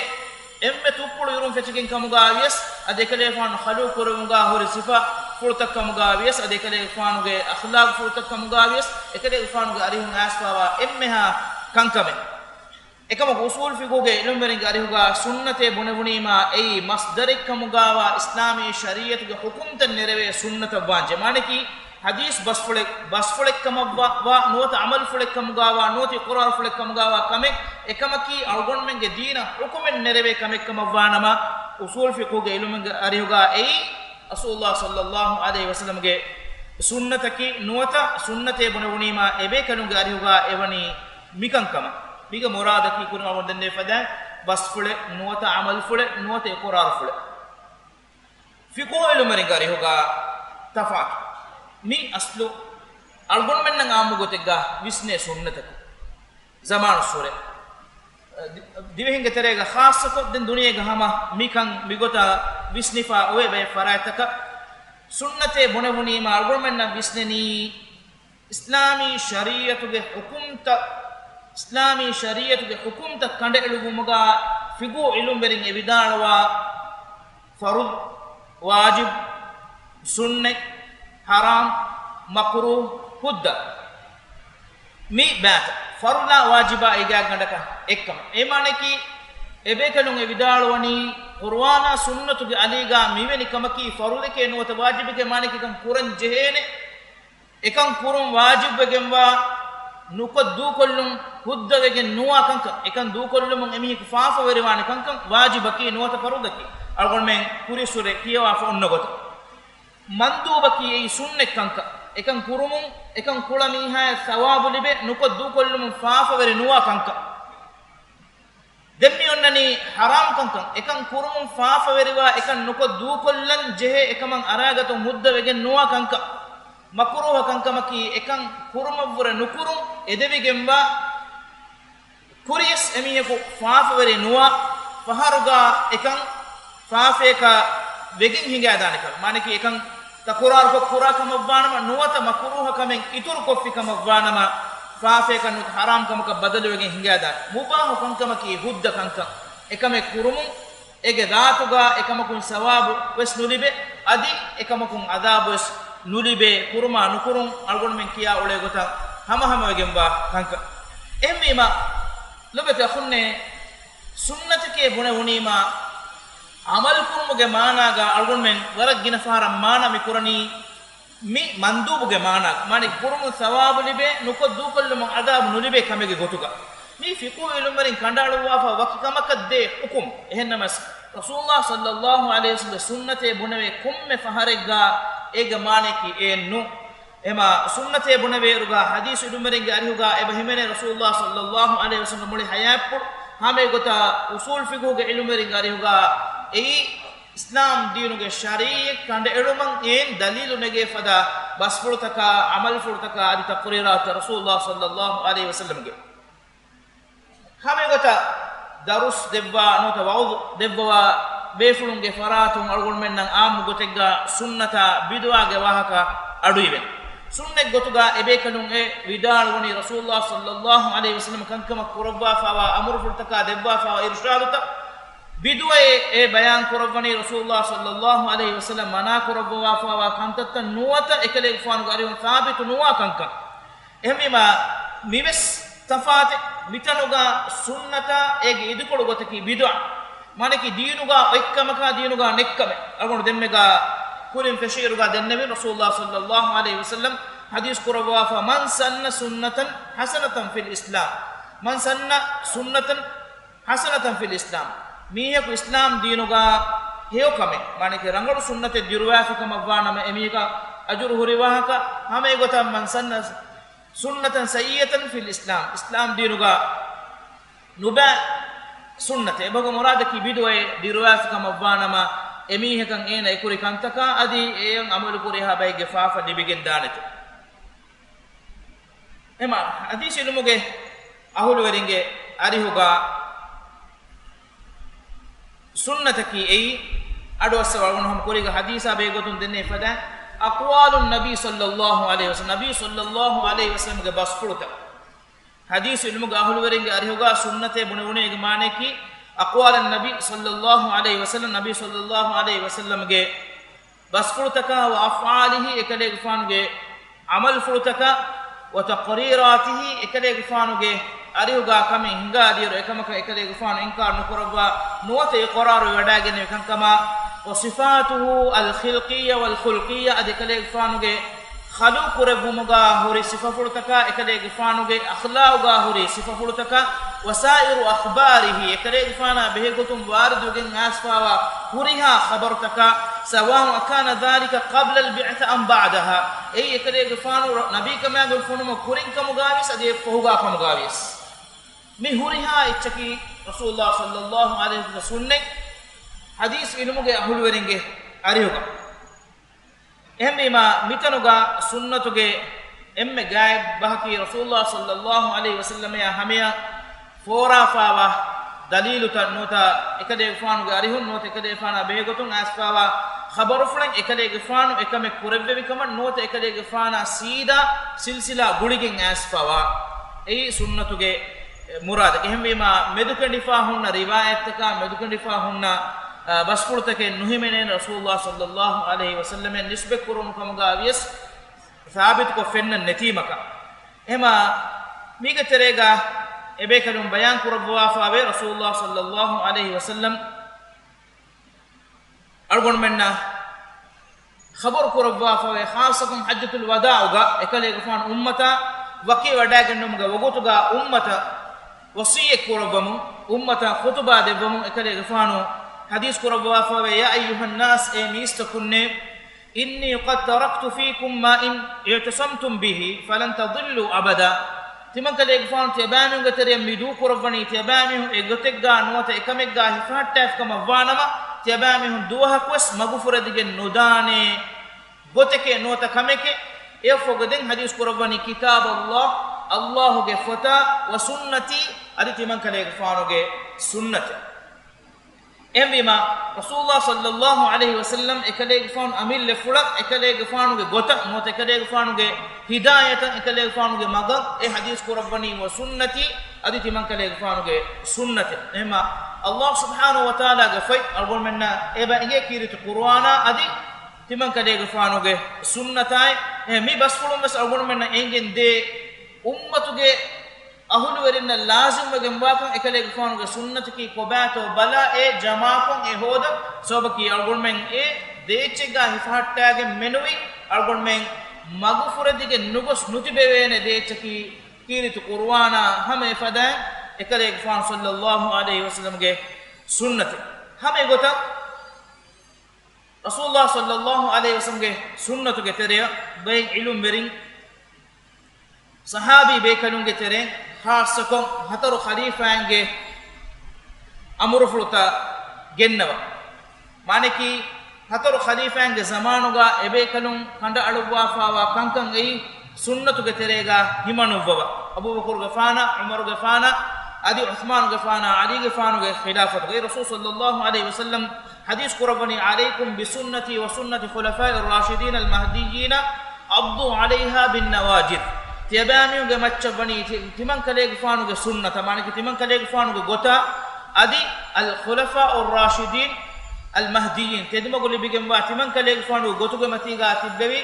އެންމެ ތުއްޕުޅު އިރުން ފެށިގެން ކަމުގަ ވިޔަސް، އަދި އެކަލޭގެފާނު ޚަލްޤު ކުރެވުމުގަ ހުރި ސިފަފުޅުތައް ކަމުގަ ވިޔަސް، އަދި އެކަލޭގެފާނުގެ އަޚްލާޤުފުޅުތައް ކަމުގަ ވިޔަސް، އެކަލޭގެފާނުގެ އަރިހުން އައިސްފަވާ އެންމެހާ ކަންކަމެއް. އެކަމަކު އުޞޫލު ފިޤުހުގެ ޢިލްމުވެރިންގެ އަރިހުގަ ސުންނަތޭ ބުނެވުނީމާ އެއީ މަޞްދަރެއްކަމުގައިވާ އިސްލާމީ ޝަރީޢަތުގެ ޙުކުމްތައް ނެރެވޭ ސުންނަތަށްވާންޖެ. މާނައަކީ ޙަދީޘް ބަސްފުޅެއް، ބަސްފުޅެއްކަމަށްވާ، ވާ، ނުވަތަ ޢަމަލުފުޅެއްކަމުގައިވާ، ނުވަތަ އިޤުރާރުފުޅެއްކަމުގައިވާ ކަމެއް، އެކަމަކީ އަޅުގަނޑުމެންގެ ދީނަށް ޙުކުމެއް ނެރެވޭ ކަމެއްކަމަށްވާނަމަ، އުޞޫލު ފިޤުހުގެ ޢިލްމުގެ އަރިހުގަ އެއީ ރަސޫލުﷲ ޞައްލަﷲ ޢަލައިހި ވަސައްލަމްގެ ސުންނަތަކީ ނުވަތަ ސުންނަތޭ ބުނެވުނީމާ އެބޭކަލުންގެ އަރިހުގަ އެވަނީ މިކަންކަމަށް. މީގެ މުރާދަކީ ކުރިން އަޅުގަނޑު ދެންނެވި ފަދައިން ބަސްފުޅެއް ނުވަތަ ޢަމަލުފުޅެއް ނުވަތަ އިޤުރާރުފުޅެއް. ފިޤުހު ޢިލްމުވެރިންގެ އަރިހުގަ ތަފާތު. މި އަސްލު އަޅުގަނޑުމެންނަށް ޢާއްމު ގޮތެއްގަ ވިސްނޭ ސުންނަތަކީ ޒަމާނުއްސުރެ ދި-، ދިވެހިންގެ ތެރޭގަ ޚާއްޞަކޮށް ދެން ދުނިޔޭގަ ހަމަ މިކަން މިގޮތަށް ވިސްނިފަ އޮވޭ ބައެއް ފަރާތްތަކަށް. ސުންނަތޭ ބުނެވުނީމާ އަޅުގަނޑުމެންނަށް ވިސްނެނީ އިސްލާމީ ޝަރީޢަތުގެ ޙުކުމްތައް، އިސްލާމީ ޝަރީޢަތުގެ ޙުކުމްތައް ކަނޑައެޅުއްވުމުގަ ފިޤުހު ޢިލްމުވެރިން އެ ވިދާޅުވާ ފަރުޟު، ވާޖިބު، ސުންނަތް، ޙަރާމް، މަކްރޫހް، ހުއްދަ. މި ބާތަ ފަރުޟާ ވާޖިބާ އެގާގަނޑަކަށް އެއްކަމަށް. އެ މާނައަކީ، އެބޭކަލުން އެ ވިދާޅުވަނީ، ޤުރުއާނާ ސުންނަތުގެ އަލީގާ މިވެނި ކަމަކީ ފަރުޟެކޭ ނުވަތަ ވާޖިބެކޭ މާނައަކީ އެކަން ކުރަން ޖެހޭނެ. އެކަން ކުރުން ވާޖިބުވެގެންވާ، ނުކޮށް ދޫކޮށްލުން ހުއްދަވެގެން ނުވާ ކަންކަން، އެކަން ދޫކޮށްލުމުން އެމީހަކު ފާފަވެރިވާނެ ކަންކަން ވާޖިބަކީ ނުވަތަ ފަރުޟަކީ. އަޅުގަނޑުމެން ކުރިއްސުރެ ކިޔަވާފަ އޮންނަ ގޮތަށް. މަންދޫބަކީ އެއީ ސުންނަތް ކަންކަން. އެކަން ކުރުމުން، އެކަން ކުޅަ މީހާޔަށް ސަވާބު ލިބޭ، ނުކޮށް ދޫކޮށްލުމުން ފާފަވެރި ނުވާ ކަންކަން. ދެން މި އޮންނަނީ ޙަރާމް ކަންކަން. އެކަން ކުރުމުން ފާފަވެރިވާ، އެކަން ނުކޮށް ދޫކޮށްލަން ޖެހޭ، އެކަމަށް އަރާގަތުން ހުއްދަވެގެން ނުވާ ކަންކަން. މަކުރޫހަ ކަންކަމަކީ، އެކަން ކުރުމަށްވުރެ ނުކުރުން އެދެވިގެންވާ، ކުރިޔަސް އެމީހަކު ފާފަވެރި ނުވާ ފަހަރުގާ އެކަން ފާފަޔަކަށް ވެގެން ހިނގާދާނެ ކަމެއް. މާނަކީ އެކަން ތަކުރާރުކޮށް ކުރާ ކަމަށްވާނަމަ، ނުވަތަ މަކުރޫހަ ކަމެއް އިތުރުކޮށްފި ކަމަށްވާނަމަ، ފާފަޔަކަށް ނުވަތަ ޙަރާމް ކަމަކަށް ބަދަލުވެގެން ހިނގާދާނެ. މުބާހު ކަންކަމަކީ ހުއްދަ ކަންކަން. އެކަމެއް ކުރުމުން އޭގެ ޒާތުގާ އެކަމަކުން ސަވާބު ވެސް ނުލިބޭ، އަދި އެކަމަކުން އަޒާބު ވެސް ނުލިބޭ، ކުރުމާ ނުކުރުން އަޅުގަނޑުމެން ކިޔާ އުޅޭ ގޮތަށް ހަމަހަމަވެގެންވާ ކަންކަން. އެހެންވީމަ، ލޮބެތި އަޚުންނޭ، ސުންނަތެކޭ ބުނެވުނީމާ، ޢަމަލުކުރުމުގެ މާނާގާ އަޅުގަނޑުމެން ވަރަށް ގިނަ ފަހަރަށް މާނަ މި ކުރަނީ، މި މަންދޫބުގެ މާނާ، މާނައީ ކުރުމުން ސަވާބު ލިބޭ، ނުކޮށް ދޫކޮށްލުމުން ޢަޛާބު ނުލިބޭ ކަމެއްގެ ގޮތުގަ. މީ ފިޤުހު ޢިލްމުވެރިން ކަނޑައަޅުއްވާފަ ވަކި ކަމަކަށް ދޭ ޙުކުމް. އެހެންނަމަސް، ރަސޫލުﷲ ޞައްލައްލާހު ޢަލައިހި ވަސައްލަމްގެ ސުންނަތޭ ބުނެވޭ ކޮންމެ ފަހަރެއްގާ އޭގެ މާނަޔަކީ އެއެއްނު. އެމާ ސުންނަތޭ ބުނެވޭއިރުގާ ޙަދީޘް ޢިލްމުވެރިންގެ އަރިހުގާ އެބަ ހިމެނޭ ރަސޫލުﷲ ޞައްލައްލާހު ޢަލައިހި ވަސައްލަމްގެ މުޅި ޙަޔާތްޕުޅު. ހަމައެގޮތަށް އުޞޫލު ފިޤުހުގެ ޢިލްމުވެރިންގެ އަރިހުގާ އެއީ، އިސްލާމް ދީނުގެ ޝަރީޢަތް ކަނޑައެޅުމަށް އެއިން ދަލީލު ނެގޭ ފަދަ ބަސްފުޅުތަކާ، ޢަމަލުފުޅުތަކާ އަދި ތަޤުރީރާތައް ރަސޫލުﷲ ޞައްލައްލާހު ޢަލައިހި ވަސައްލަމްގެ. ހަމައެގޮތަށް ދަރުސް ދެއްވާ ނުވަތަ ވަޢުޡު ދެއްވަވާ ބޭފުޅުންގެ ފަރާތުން އަޅުގަނޑުމެންނަށް ޢާއްމު ގޮތެއްގާ ސުންނަތާ ބިދުޢާގެ ވާހަކަ އަޑުއިވެން. ސުންނަތް ގޮތުގާ އެބޭކަލުން އެ ވިދާޅުވަނީ ރަސޫލުﷲ ޞައްލައްލާހު ޢަލައިހި ވަސައްލަމް ކަންކަމަށް ކުރައްވާފައިވާ އަމުރުފުޅުތަކާ ދެއްވާފައިވާ އިރުޝާދުތައް. ބިދުޢައޭ އެ ބަޔާން ކުރައްވަނީ ރަސޫލުﷲ ޞައްލައްލާހު ޢަލައިހި ވަސައްލަމް މަނާ ކުރައްވަވާފައިވާ ކަންތައްތައް ނުވަތަ އެކަލޭގެފާނުގެ އަރިހުން ސާބިތު ނުވާ ކަންކަން. އެހެންވީމާ، މިވެސް ތަފާތެއް. މިތަނުގާ ސުންނަތާ އޭގެ އިދިކޮޅު ގޮތަކީ ބިދުޢަ. މާނައަކީ ދީނުގާ އޮތްކަމަކާ ދީނުގާ ނެތްކަމެއް. އަޅުގަނޑު ދެންމެގާ ކުރިން ފެށިއިރުގާ ދެންނެވި ރަސޫލުﷲ ޞައްލައްލާހު ޢަލައިހި ވަސައްލަމް ޙަދީޘް ކުރައްވާފަ، "من سن سنة حسنة في الإسلام، من سن سنة حسنة في الإسلام." މީހަކު އިސްލާމް ދީނުގާ ހެޔޮ ކަމެއް، މާނައަކީ ރަނގަޅު ސުންނަތެއް ދިރުވާފި ކަމަށްވާނަމަ، އެމީހަކަށް އަޖުރު ހުރި ވާހަކަ، ހަމައެގޮތަށް، "من سن سنة سيئة في الإسلام." އިސްލާމް ދީނުގާ ނުބައި ސުންނަތެއް. އެބަހުގެ މުރާދަކީ ބިދުޢައެއް ދިރުވާފި ކަމަށްވާނަމަ، އެމީހަކަށް އޭނަ އެކުރި ކަންތަކާ އަދި އެއަށް ޢަމަލު ކުރިހާ ބައެއްގެ ފާފަ ލިބިގެން ދާނެތޯ. އެމާ ޙަދީޘް ޢިލްމުގެ އަހުލުވެރިންގެ އަރިހުގާ ސުންނަތަކީ އެއީ، އަޑުއައްސަވާ އަޅުގަނޑު ހަމަ ކުރީގަ ޙަދީޘާ ބެހޭގޮތުން ދެންނެވި ފަދައިން، أقوال النبي صلى الله عليه وسلم، ނަބީ ޞައްލައްލާހު ޢަލައިހި ވަސައްލަމްގެ ބަސްފުޅުތައް. ޙަދީޘް ޢިލްމުގެ އަހުލުވެރިންގެ އަރިހުގާ ސުންނަތޭ ބުނެވުނީ އޭގެ މާނައަކީ، أقوال النبي صلى الله عليه وسلم، ނަބީ ޞައްލައްލާހު ޢަލައިހި ވަސައްލަމްގެ ބަސްފުޅުތަކާ، وأفعاله، އެކަލޭގެފާނުގެ ޢަމަލުފުޅުތަކާ، وتقريراته، އެކަލޭގެފާނުގެ އަރިހުގާ ކަމެއް ހިނގާދިޔައިރު އެކަމަކަށް އެކަލޭގެފާނު އިންކާރު ނުކުރައްވާ ނުވަތަ އިޤްރާރުވެވަޑައިގެންނެވި ކަންކަމާ، وصفاته الخلقية والخلقية، އަދި އެކަލޭގެފާނުގެ ޚަލްޤު ކުރެއްވުމުގާ ހުރި ސިފަފުޅުތަކާ، އެކަލޭގެފާނުގެ އަޚްލާޤުގާ ހުރި ސިފަފުޅުތަކާ، وسائر أخباره، އެކަލޭގެފާނާ ބެހޭގޮތުން ވާރިދުވެގެން އައިސްފައިވާ ހުރިހާ ޚަބަރުތަކާ، سواء كان ذلك قبل البعثة أم بعدها، އެއީ އެކަލޭގެފާނު ނަބީކަމާގެ ފޮނުމަށް ކުރިން ކަމުގާވިޔަސް އަދި އެއަށްފަހުގާ ކަމުގާވިޔަސް. މި ހުރިހާ އެއްޗަކީ ރަސޫލުﷲ ޞައްލައްލާހު ޢަލައިހި ވަސައްލަމްގެ ސުންނަތް، ޙަދީޘް ޢިލްމުގެ އަހުލުވެރިންގެ އަރިހުގަ. އެހެންވީމާ، މިތަނުގަ ސުންނަތުގެ އެންމެ ގާތް ބަހަކީ ރަސޫލުﷲ ޞައްލައްލާހު ޢަލައިހި ވަސައްލަމައާ ހަމަޔަށް ފޯރާފާވާ ދަލީލުތައް ނުވަތަ އެކަލޭގެފާނުގެ އަރިހުން ނުވަތަ އެކަލޭގެފާނާ ބެހޭގޮތުން އައިސްފާވާ ޚަބަރުފުޅެއް އެކަލޭގެފާނު އެކަމެއް ކުރެއްވެވި ކަމަށް ނުވަތަ އެކަލޭގެފާނާ ސީދާ ސިލްސިލާ ގުޅިގެން އައިސްފާވާ. އެއީ ސުންނަތުގެ މުރާދަކީ. އެހެންވީމާ، މެދުކެނޑިފާ ހުންނަ ރިވާޔަތްތަކާ، މެދުކެނޑިފާ ހުންނަ، އަ، ބަސްފުޅުތަކެއް ނުހިމެނޭނެ ރަސޫލުﷲ ޞައްލައްލާހު ޢަލައިހި ވަސައްލަމަށް ނިސްބަތް ކުރުނު ކަމުގާ ވިޔަސް، ސާބިތުކޮށް ފެންނަން ނެތީމަކަށް. އެހެމާ، މީގެ ތެރޭގަ އެބޭކަލުން ބަޔާން ކުރައްވާފާވޭ ރަސޫލުﷲ ޞައްލައްލާހު ޢަލައިހި ވަސައްލަމް އަޅުގަނޑުމެންނަށް ޚަބަރު ކުރައްވާފަވޭ، ޚާއްޞަކޮށް ޙައްޖަތުލް ވަދާޢުގަ އެކަލޭގެފާނު އުއްމަތަށް ވަކިވެވަޑައިގެންނެވުމުގެ ވަގުތުގަ އުއްމަތަށް ވަޞިއްޔަތް ކުރައްވަމުން، އުއްމަތަށް ޚުޠުބާ ދެއްވަމުން އެކަލޭގެފާނު ޙަދީޘް ކުރައްވާފަވޭ، يا أيها الناس، އޭ މީސްތަކުންނޭ، إني قد تركت فيكم ما إن اعتصمتم به فلن تضلوا أبدا. ތިމަންކަލޭގެފާނު ތިޔަބައިމީހުންގެ ތެރެއަށް މި ދޫކުރައްވަނީ، ތިޔަބައިމީހުން އެއްގޮތެއްގާ ނުވަތަ އެކަމެއްގާ ހިފަހައްޓާފިކަމަށްވާނަމަ، ތިޔަބައިމީހުން ދުވަހަކުވެސް މަގުފުރެދިގެން ނުދާނޭ ގޮތެކޭ ނުވަތަ ކަމެކޭ. އެއަށްފަހުގަ ދެން ޙަދީޘް ކުރައްވަނީ، كتاب الله ﷲ ގެ ފޮތާ، ވަސުންނަތީ، އަދި ތިމަންކަލޭގެފާނުގެ ސުންނަތެއް. އެހެންވީމާ، ރަސޫލުﷲ ޞައްލަﷲ ޢަލައިހި ވަސައްލަމް އެކަލޭގެފާނު އަމިއްލަފުޅަށް، އެކަލޭގެފާނުގެ ގޮތަށް ނުވަތަ އެކަލޭގެފާނުގެ ހިދާޔަތަށް، އެކަލޭގެފާނުގެ މަގަށް އެ ޙަދީޘް ކުރައްވަނީ ވަސުންނަތީ، އަދި ތިމަންކަލޭގެފާނުގެ ސުންނަތެއް. އެހެންމާ، ﷲ ސުބްޙާނަހޫ ވަތަޢާލާގެ ފޮތް އަޅުގަނޑުމެންނަށް އެބަ އެނގޭ ކީރިތި ޤުރުއާނާ އަދި ތިމަންކަލޭގެފާނުގެ ސުންނަތާއި، އެ މި ބަސްފުޅުން ވެސް އަޅުގަނޑުމެންނަށް އެނގެން ދޭ އުއްމަތުގެ އަހުލުވެރިންނަށް ލާޒިމްވެގެންވާކަން އެކަލޭގެފާނުގެ ސުންނަތަކީ ކޮބާތޯ ބަލާ އެ ޖަމާކޮށް އެ ހޯދަން. ސަބަބަކީ އަޅުގަނޑުމެން އެ ދޭއްޗެއްގާ ހިފަހައްޓާގެން މެނުވީ އަޅުގަނޑުމެން މަގުފުރެދިގެން ނުގޮސް ނުތިބެވޭނެ ދޭއްޗަކީ ކީރިތި ޤުރުއާނާ ހަމަ އެފަދައިން އެކަލޭގެފާނު ޞައްލަﷲ ޢަލައިހި ވަސައްލަމްގެ ސުންނަތެއް. ހަމަ އެގޮތަށް ރަސޫލުﷲ ޞައްލަﷲ ޢަލައިހި ވަސައްލަމްގެ ސުންނަތުގެ ތެރެއަށް ބައެއް ޢިލްމުވެރިން ޞަޙާބީ ބޭކަލުންގެ ތެރެއިން ޚާއްޞަކޮށް ހަތަރު ޚަލީފާއިންގެ އަމުރުފުޅުތައް ގެންނަވާ. މާނައަކީ، ހަތަރު ޚަލީފާއިންގެ ޒަމާނުގަ އެބޭކަލުން ކަނޑައަޅުއްވާފާވާ ކަންކަން އެއީ ސުންނަތުގެ ތެރޭގަ ހިމަނުއްވަވާ. އަބޫބަކުރުގެފާނަށް، ޢުމަރުގެފާނަށް، އަދި ޢުޘްމާނުގެފާނާ، ޢަލީގެފާނުގެ ޚިލާފަތުގައި ރަސޫލު ޞައްލަﷲ ޢަލައިހި ވަސައްލަމް ޙަދީޘް ކުރައްވަނީ، عليكم بسنتي وسنة الخلفاء الراشدين المهديين عضوا عليها بالنواجذ. ތިޔަބައިމީހުންގެ މައްޗަށް ވަނީ ތި-، ތިމަންކަލޭގެފާނުގެ ސުންނަތަށް، މާނައަކީ ތިމަންކަލޭގެފާނުގެ ގޮތަށް، އަދި الخلفاء الراشدين المهديين، ތެދުމަގު ލިބިގެންވާ ތިމަންކަލޭގެފާނުގެ ގޮތުގެ މަތީގާ ތިއްބެވި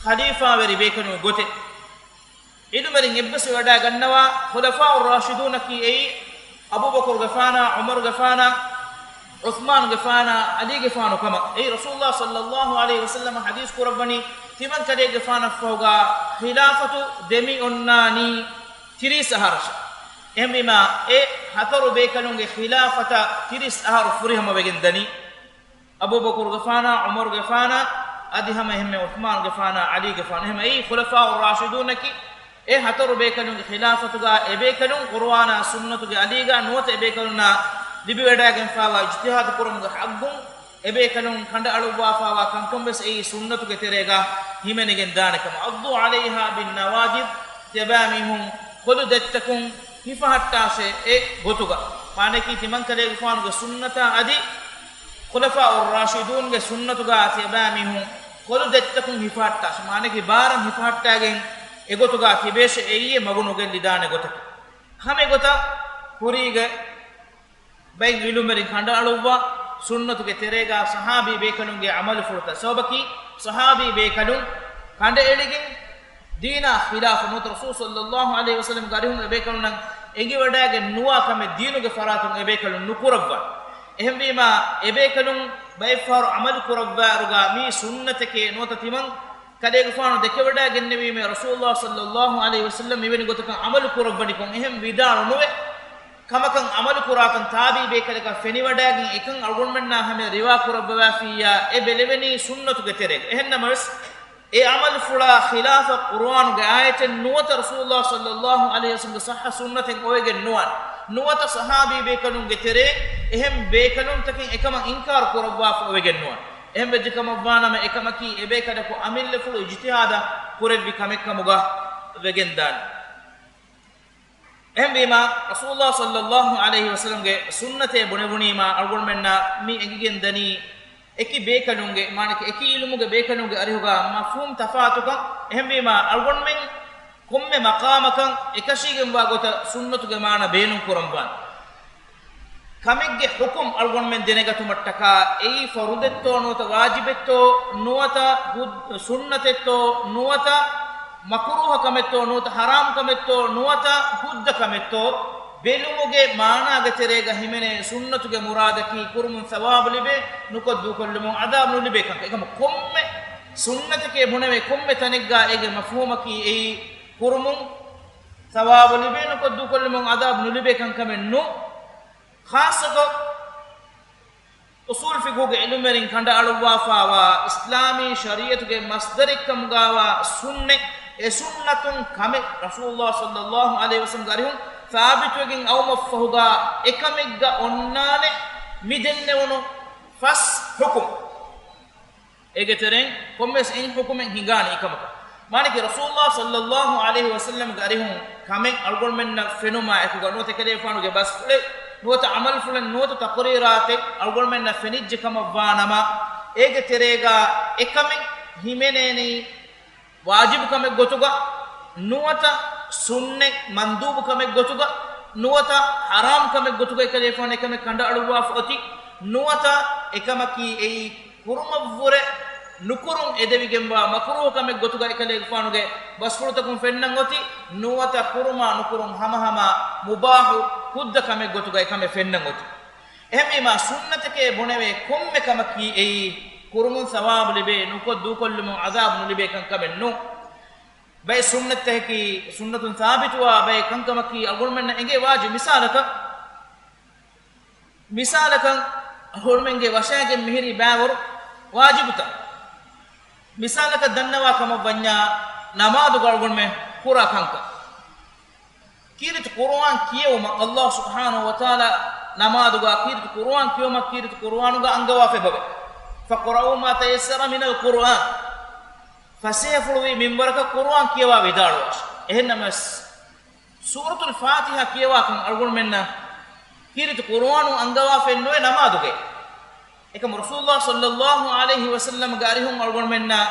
ޚަލީފާވެރި ބޭކަލުންގެ ގޮތެއް. ޢިލްމުވެރިން އެއްބަސްވެވަޑައިގަންނަވާ، ޚުލަފާއު ރާޝިދޫނަކީ އެއީ، އަބޫބަކުރުގެފާނާ، ޢުމަރުގެފާނާ، ޢުޘްމާނުގެފާނާ، ޢަލީގެފާނު ކަމަށް. އެއީ، ރަސޫލުﷲ ޞައްލަﷲ ޢަލައިހި ވަސައްލަމަ ޙަދީޘް ކުރައްވަނީ، ތިމަންކަލޭގެފާނަށްފަހުގާ ޚިލާފަތު ދެމި އޮންނާނީ ތިރީސް އަހަރަށެވެ. އެހެންވީމާ، އެ ހަތަރު ބޭކަލުންގެ ޚިލާފަތަށް ތިރީސް އަހަރު ފުރިހަމަވެގެން ދަނީ. އަބޫބަކުރުގެފާނާ، ޢުމަރުގެފާނާ، އަދި ހަމަ އެހެންމެ ޢުޘްމާނުގެފާނާ، ޢަލީގެފާނު. އެހެންމެ އެއީ ޚުލަފާއު ރާޝިދޫނަކީ، އެ ހަތަރު ބޭކަލުންގެ ޚިލާފަތުގާ އެބޭކަލުން ޤުރުއާނާ ސުންނަތުގެ އަލީގާ ނުވަތަ އެބޭކަލުންނާ ލިބިވަޑައިގެންފާވާ އިޖްތިހާދު ކުރުމުގެ ޙައްޤުން އެބޭކަލުން ކަނޑައަޅުއްވާފާވާ ކަންކަން ވެސް އެއީ ސުންނަތުގެ ތެރޭގާ ހިމެނިގެން ދާނެ ކަމަށް. عضوا عليها بالنواجذ، ތިޔަބައިމީހުން ކޮލު ދެއްތަކުން ހިފަހައްޓާށޭ އެ ގޮތުގަ. މާނައަކީ ތިމަންކަލޭގެފާނުގެ ސުންނަތާ އަދި ޚުލަފާއު ރާޝިދޫންގެ ސުންނަތުގާ ތިޔަބައިމީހުން ކޮލު ދެއްތަކުން ހިފަހައްޓާށޭ. މާނައަކީ ބާރަށް ހިފަހައްޓާގެން އެގޮތުގާ ތިބޭށޭ އެއީ މަގު ނުގެއްލިދާނެ ގޮތަކީ. ހަމަ އެގޮތަށް ކުރީގެ ބައެއް ޢިލްމުވެރިން ކަނޑައަޅުއްވާ ސުންނަތުގެ ތެރޭގާ ޞަޙާބީ ބޭކަލުންގެ ޢަމަލުފުޅުތައް. ސަބަބަކީ ޞަޙާބީ ބޭކަލުން ކަނޑައެޅިގެން ދީނާ ޚިލާފަށް ނުވަތަ ރަސޫލު ޞައްލަﷲ ޢަލައިހި ވަސައްލަމްގެ އަރިހުން އެބޭކަލުންނަށް އެނގިވަޑައިގެން ނުވާ ކަމެއް ދީނުގެ ފަރާތުން އެބޭކަލުން ނުކުރައްވާ. އެހެންވީމާ، އެބޭކަލުން ބައެއްފަހަރު ޢަމަލު ކުރައްވާއިރުގާ މީ ސުންނަތެކޭ ނުވަތަ ތިމަން ކަލޭގެފާނު ދެކެވަޑައިގެންނެވީމޭ ރަސޫލުﷲ ޞައްލަﷲ ޢަލައިހި ވަސައްލަމް މިވެނި ގޮތަކަށް ޢަމަލު ކުރައްވަނިކޮށް އެހެން ވިދާޅު ނުވެ، ކަމަކަށް ޢަމަލު ކުރާކަން ތާބީ ބޭކަލަކަށް ފެނިވަޑައިގެން އެކަން އަޅުގަނޑުމެންނާ ހަމަޔަށް ރިވާ ކުރައްވަވާފިއްޔާ އެ ބެލެވެނީ ސުންނަތުގެ ތެރޭގަ. އެހެންނަމަވެސް، އެ ޢަމަލުފުޅާ ޚިލާފަށް ޤުރުއާނުގެ އާޔަތެއް ނުވަތަ ރަސޫލުﷲ ޞައްލަﷲ ޢަލައިހި ވަސައްލަމްގެ ޞައްޙަ ސުންނަތެއް އޮވެގެން ނުވާނެ. ނުވަތަ ޞަޙާބީ ބޭކަލުންގެ ތެރޭ އެހެން ބޭކަލުންތަކެއް އެކަމަށް އިންކާރު ކުރައްވާފަ އޮވެގެން ނުވާނެ. އެހެން ވެއްޖެ ކަމަށްވާނަމަ، އެކަމަކީ އެބޭކަލަކު އަމިއްލަފުޅު އިޖްތިހާދަށް ކުރެއްވި ކަމެއްކަމުގަ ވެގެންދާނެ. އެހެންވީމާ، ރަސޫލުﷲ ޞައްލަﷲ ޢަލައިހި ވަސައްލަމްގެ ސުންނަތޭ ބުނެވުނީމާ، އަޅުގަނޑުމެންނަށް މި އެނގިގެން ދަނީ، އެކި ބޭކަލުންގެ، މާނައަކީ އެކި ޢިލްމުގެ ބޭކަލުންގެ އަރިހުގަ މަފްހޫމް ތަފާތުކަން. އެހެންވީމާ، އަޅުގަނޑުމެން ކޮންމެ މަޤާމަކަށް އެކަށީގެންވާ ގޮތަށް ސުންނަތުގެ މާނަ ބޭނުން ކުރަންވާނެ. ކަމެއްގެ ޙުކުމް އަޅުގަނޑުމެން ދެނެގަތުމަށްޓަކާ، އެއީ ފަރުޟެއްތޯ ނުވަތަ ވާޖިބެއްތޯ ނުވަތަ ހުއް-، ސުންނަތެއްތޯ ނުވަތަ މަކުރޫހަ ކަމެއްތޯ ނުވަތަ ޙަރާމް ކަމެއްތޯ ނުވަތަ ހުއްދަ ކަމެއްތޯ، ބެލުމުގެ މާނާގެ ތެރޭގަ ހިމެނޭ ސުންނަތުގެ މުރާދަކީ ކުރުމުން ޘަވާބު ލިބޭ، ނުކޮށް ދޫކޮށްލުމުން ޢަޛާބު ނުލިބޭ ކަންކަން. އެކަމަ ކޮންމެ ސުންނަތެކޭ ބުނެވޭ ކޮންމެ ތަނެއްގަ އޭގެ މަފްހޫމަކީ އެއީ ކުރުމުން ޘަވާބު ލިބޭ، ނުކޮށް ދޫކޮށްލުމުން ޢަޛާބު ނުލިބޭ ކަންކަމެއް ނޫން. ޚާއްޞަކޮށް، އުޞޫލު ފިޤުހުގެ ޢިލްމުވެރިން ކަނޑައަޅުއްވާފާވާ އިސްލާމީ ޝަރީޢަތުގެ މަޞްދަރެއްކަމުގާވާ ސުންނަތް، އެ ސުންނަތުން ކަމެއް ރަސޫލުﷲ ޞައްލަﷲ ޢަލައިހި ވަސައްލަމްގެ އަރިހުން ސާބިތުވެގެން އައުމަށްފަހުގާ އެކަމެއްގަ އޮންނާނެ މި ދެންނެވުނު ފަސް ޙުކުމް. އޭގެ ތެރެއިން ކޮންމެސް އެއް ޙުކުމެއް ހިނގާނެ އެކަމަކަށް. މާނައަކީ ރަސޫލުﷲ ޞައްލައްލާހު ޢަލައިހި ވަސައްލަމްގެ އަރިހުން ކަމެއް އަޅުގަނޑުމެންނަށް ފެނުމާ އެކުގަ ނުވަތަ އެކަލޭގެފާނުގެ ބަސްފުޅެއް ނުވަތަ ޢަމަލުފުޅެއް ނުވަތަ ތަޤުރީރާތެއް އަޅުގަނޑުމެންނަށް ފެނިއްޖެ ކަމަށްވާނަމަ، އޭގެ ތެރޭގަ އެކަމެއް ހިމެނޭނީ ވާޖިބު ކަމެއް ގޮތުގަ ނުވަތަ ސުންނަތް މަންދޫބު ކަމެއް ގޮތުގަ ނުވަތަ ޙަރާމް ކަމެއް ގޮތުގަ އެކަލޭގެފާނު އެކަމެއް ކަނޑައަޅުއްވާފަ އޮތީ ނުވަތަ އެކަމަކީ އެއީ ކުރުމަށްވުރެ ނުކުރުން އެދެވިގެންވާ މަކުރޫހު ކަމެއް ގޮތުގަ އެކަލޭގެފާނުގެ ބަސްފުޅުތަކުން ފެންނަން އޮތީ، ނުވަތަ ކުރުމާ ނުކުރުން ހަމަހަމަ މުބާހު ހުއްދަ ކަމެއް ގޮތުގަ އެކަމެއް ފެންނަން އޮތީ. އެހެންވީމާ، ސުންނަތެކޭ ބުނެވޭ ކޮންމެ ކަމަކީ އެއީ ކުރުމުން ސަވާބު ލިބޭ، ނުކޮށް ދޫކޮށްލުމުން ޢަޛާބު ނުލިބޭ ކަންކަމެއް ނޫން. ބައެއް ސުންނަތްތަކަކީ، ސުންނަތުން ސާބިތުވާ ބައެއް ކަންކަމަކީ އަޅުގަނޑުމެންނަށް އެނގޭ ވާޖިބު. މިސާލަކަށް، މިސާލަކަށް އަޅުގަނޑުމެންގެ ވަށައިގެން މިހިރީ ބައިވަރު ވާޖިބުތައް. މިސާލަކަށް ދަންނަވާ ކަމަށް ވަންޏާ، ނަމާދުގަ އަޅުގަނޑުމެން ކުރާ ކަންކަން. ކީރިތި ޤުރުއާން ކިޔެވުމަށް، ﷲ ސުބްޙާނަހޫ ވަތަޢާލާ ނަމާދުގަ ކީރިތި ޤުރުއާން ކިޔެވުމަށް ކީރިތި ޤުރުއާނުގަ އަންގަވާފައި އެބަވޭ. فقرؤوا ما تيسر من القرآن. ފަސޭހަފުޅުވީ މިންވަރަކަށް ޤުރުއާން ކިޔަވާ ވިދާޅުވާށި. އެހެންނަމަވެސް، ސޫރަތުލް ފާތިޙާ ކިޔަވާކަން އަޅުގަނޑުމެންނަށް ކީރިތި ޤުރުއާނު އަންގަވާފައެއް ނުވޭ ނަމާދުގައި. އެކަމަ ރަސޫލުﷲ ޞައްލައްލާހު ޢަލައިހި ވަސައްލަމްގެ އަރިހުން އަޅުގަނޑުމެންނަށް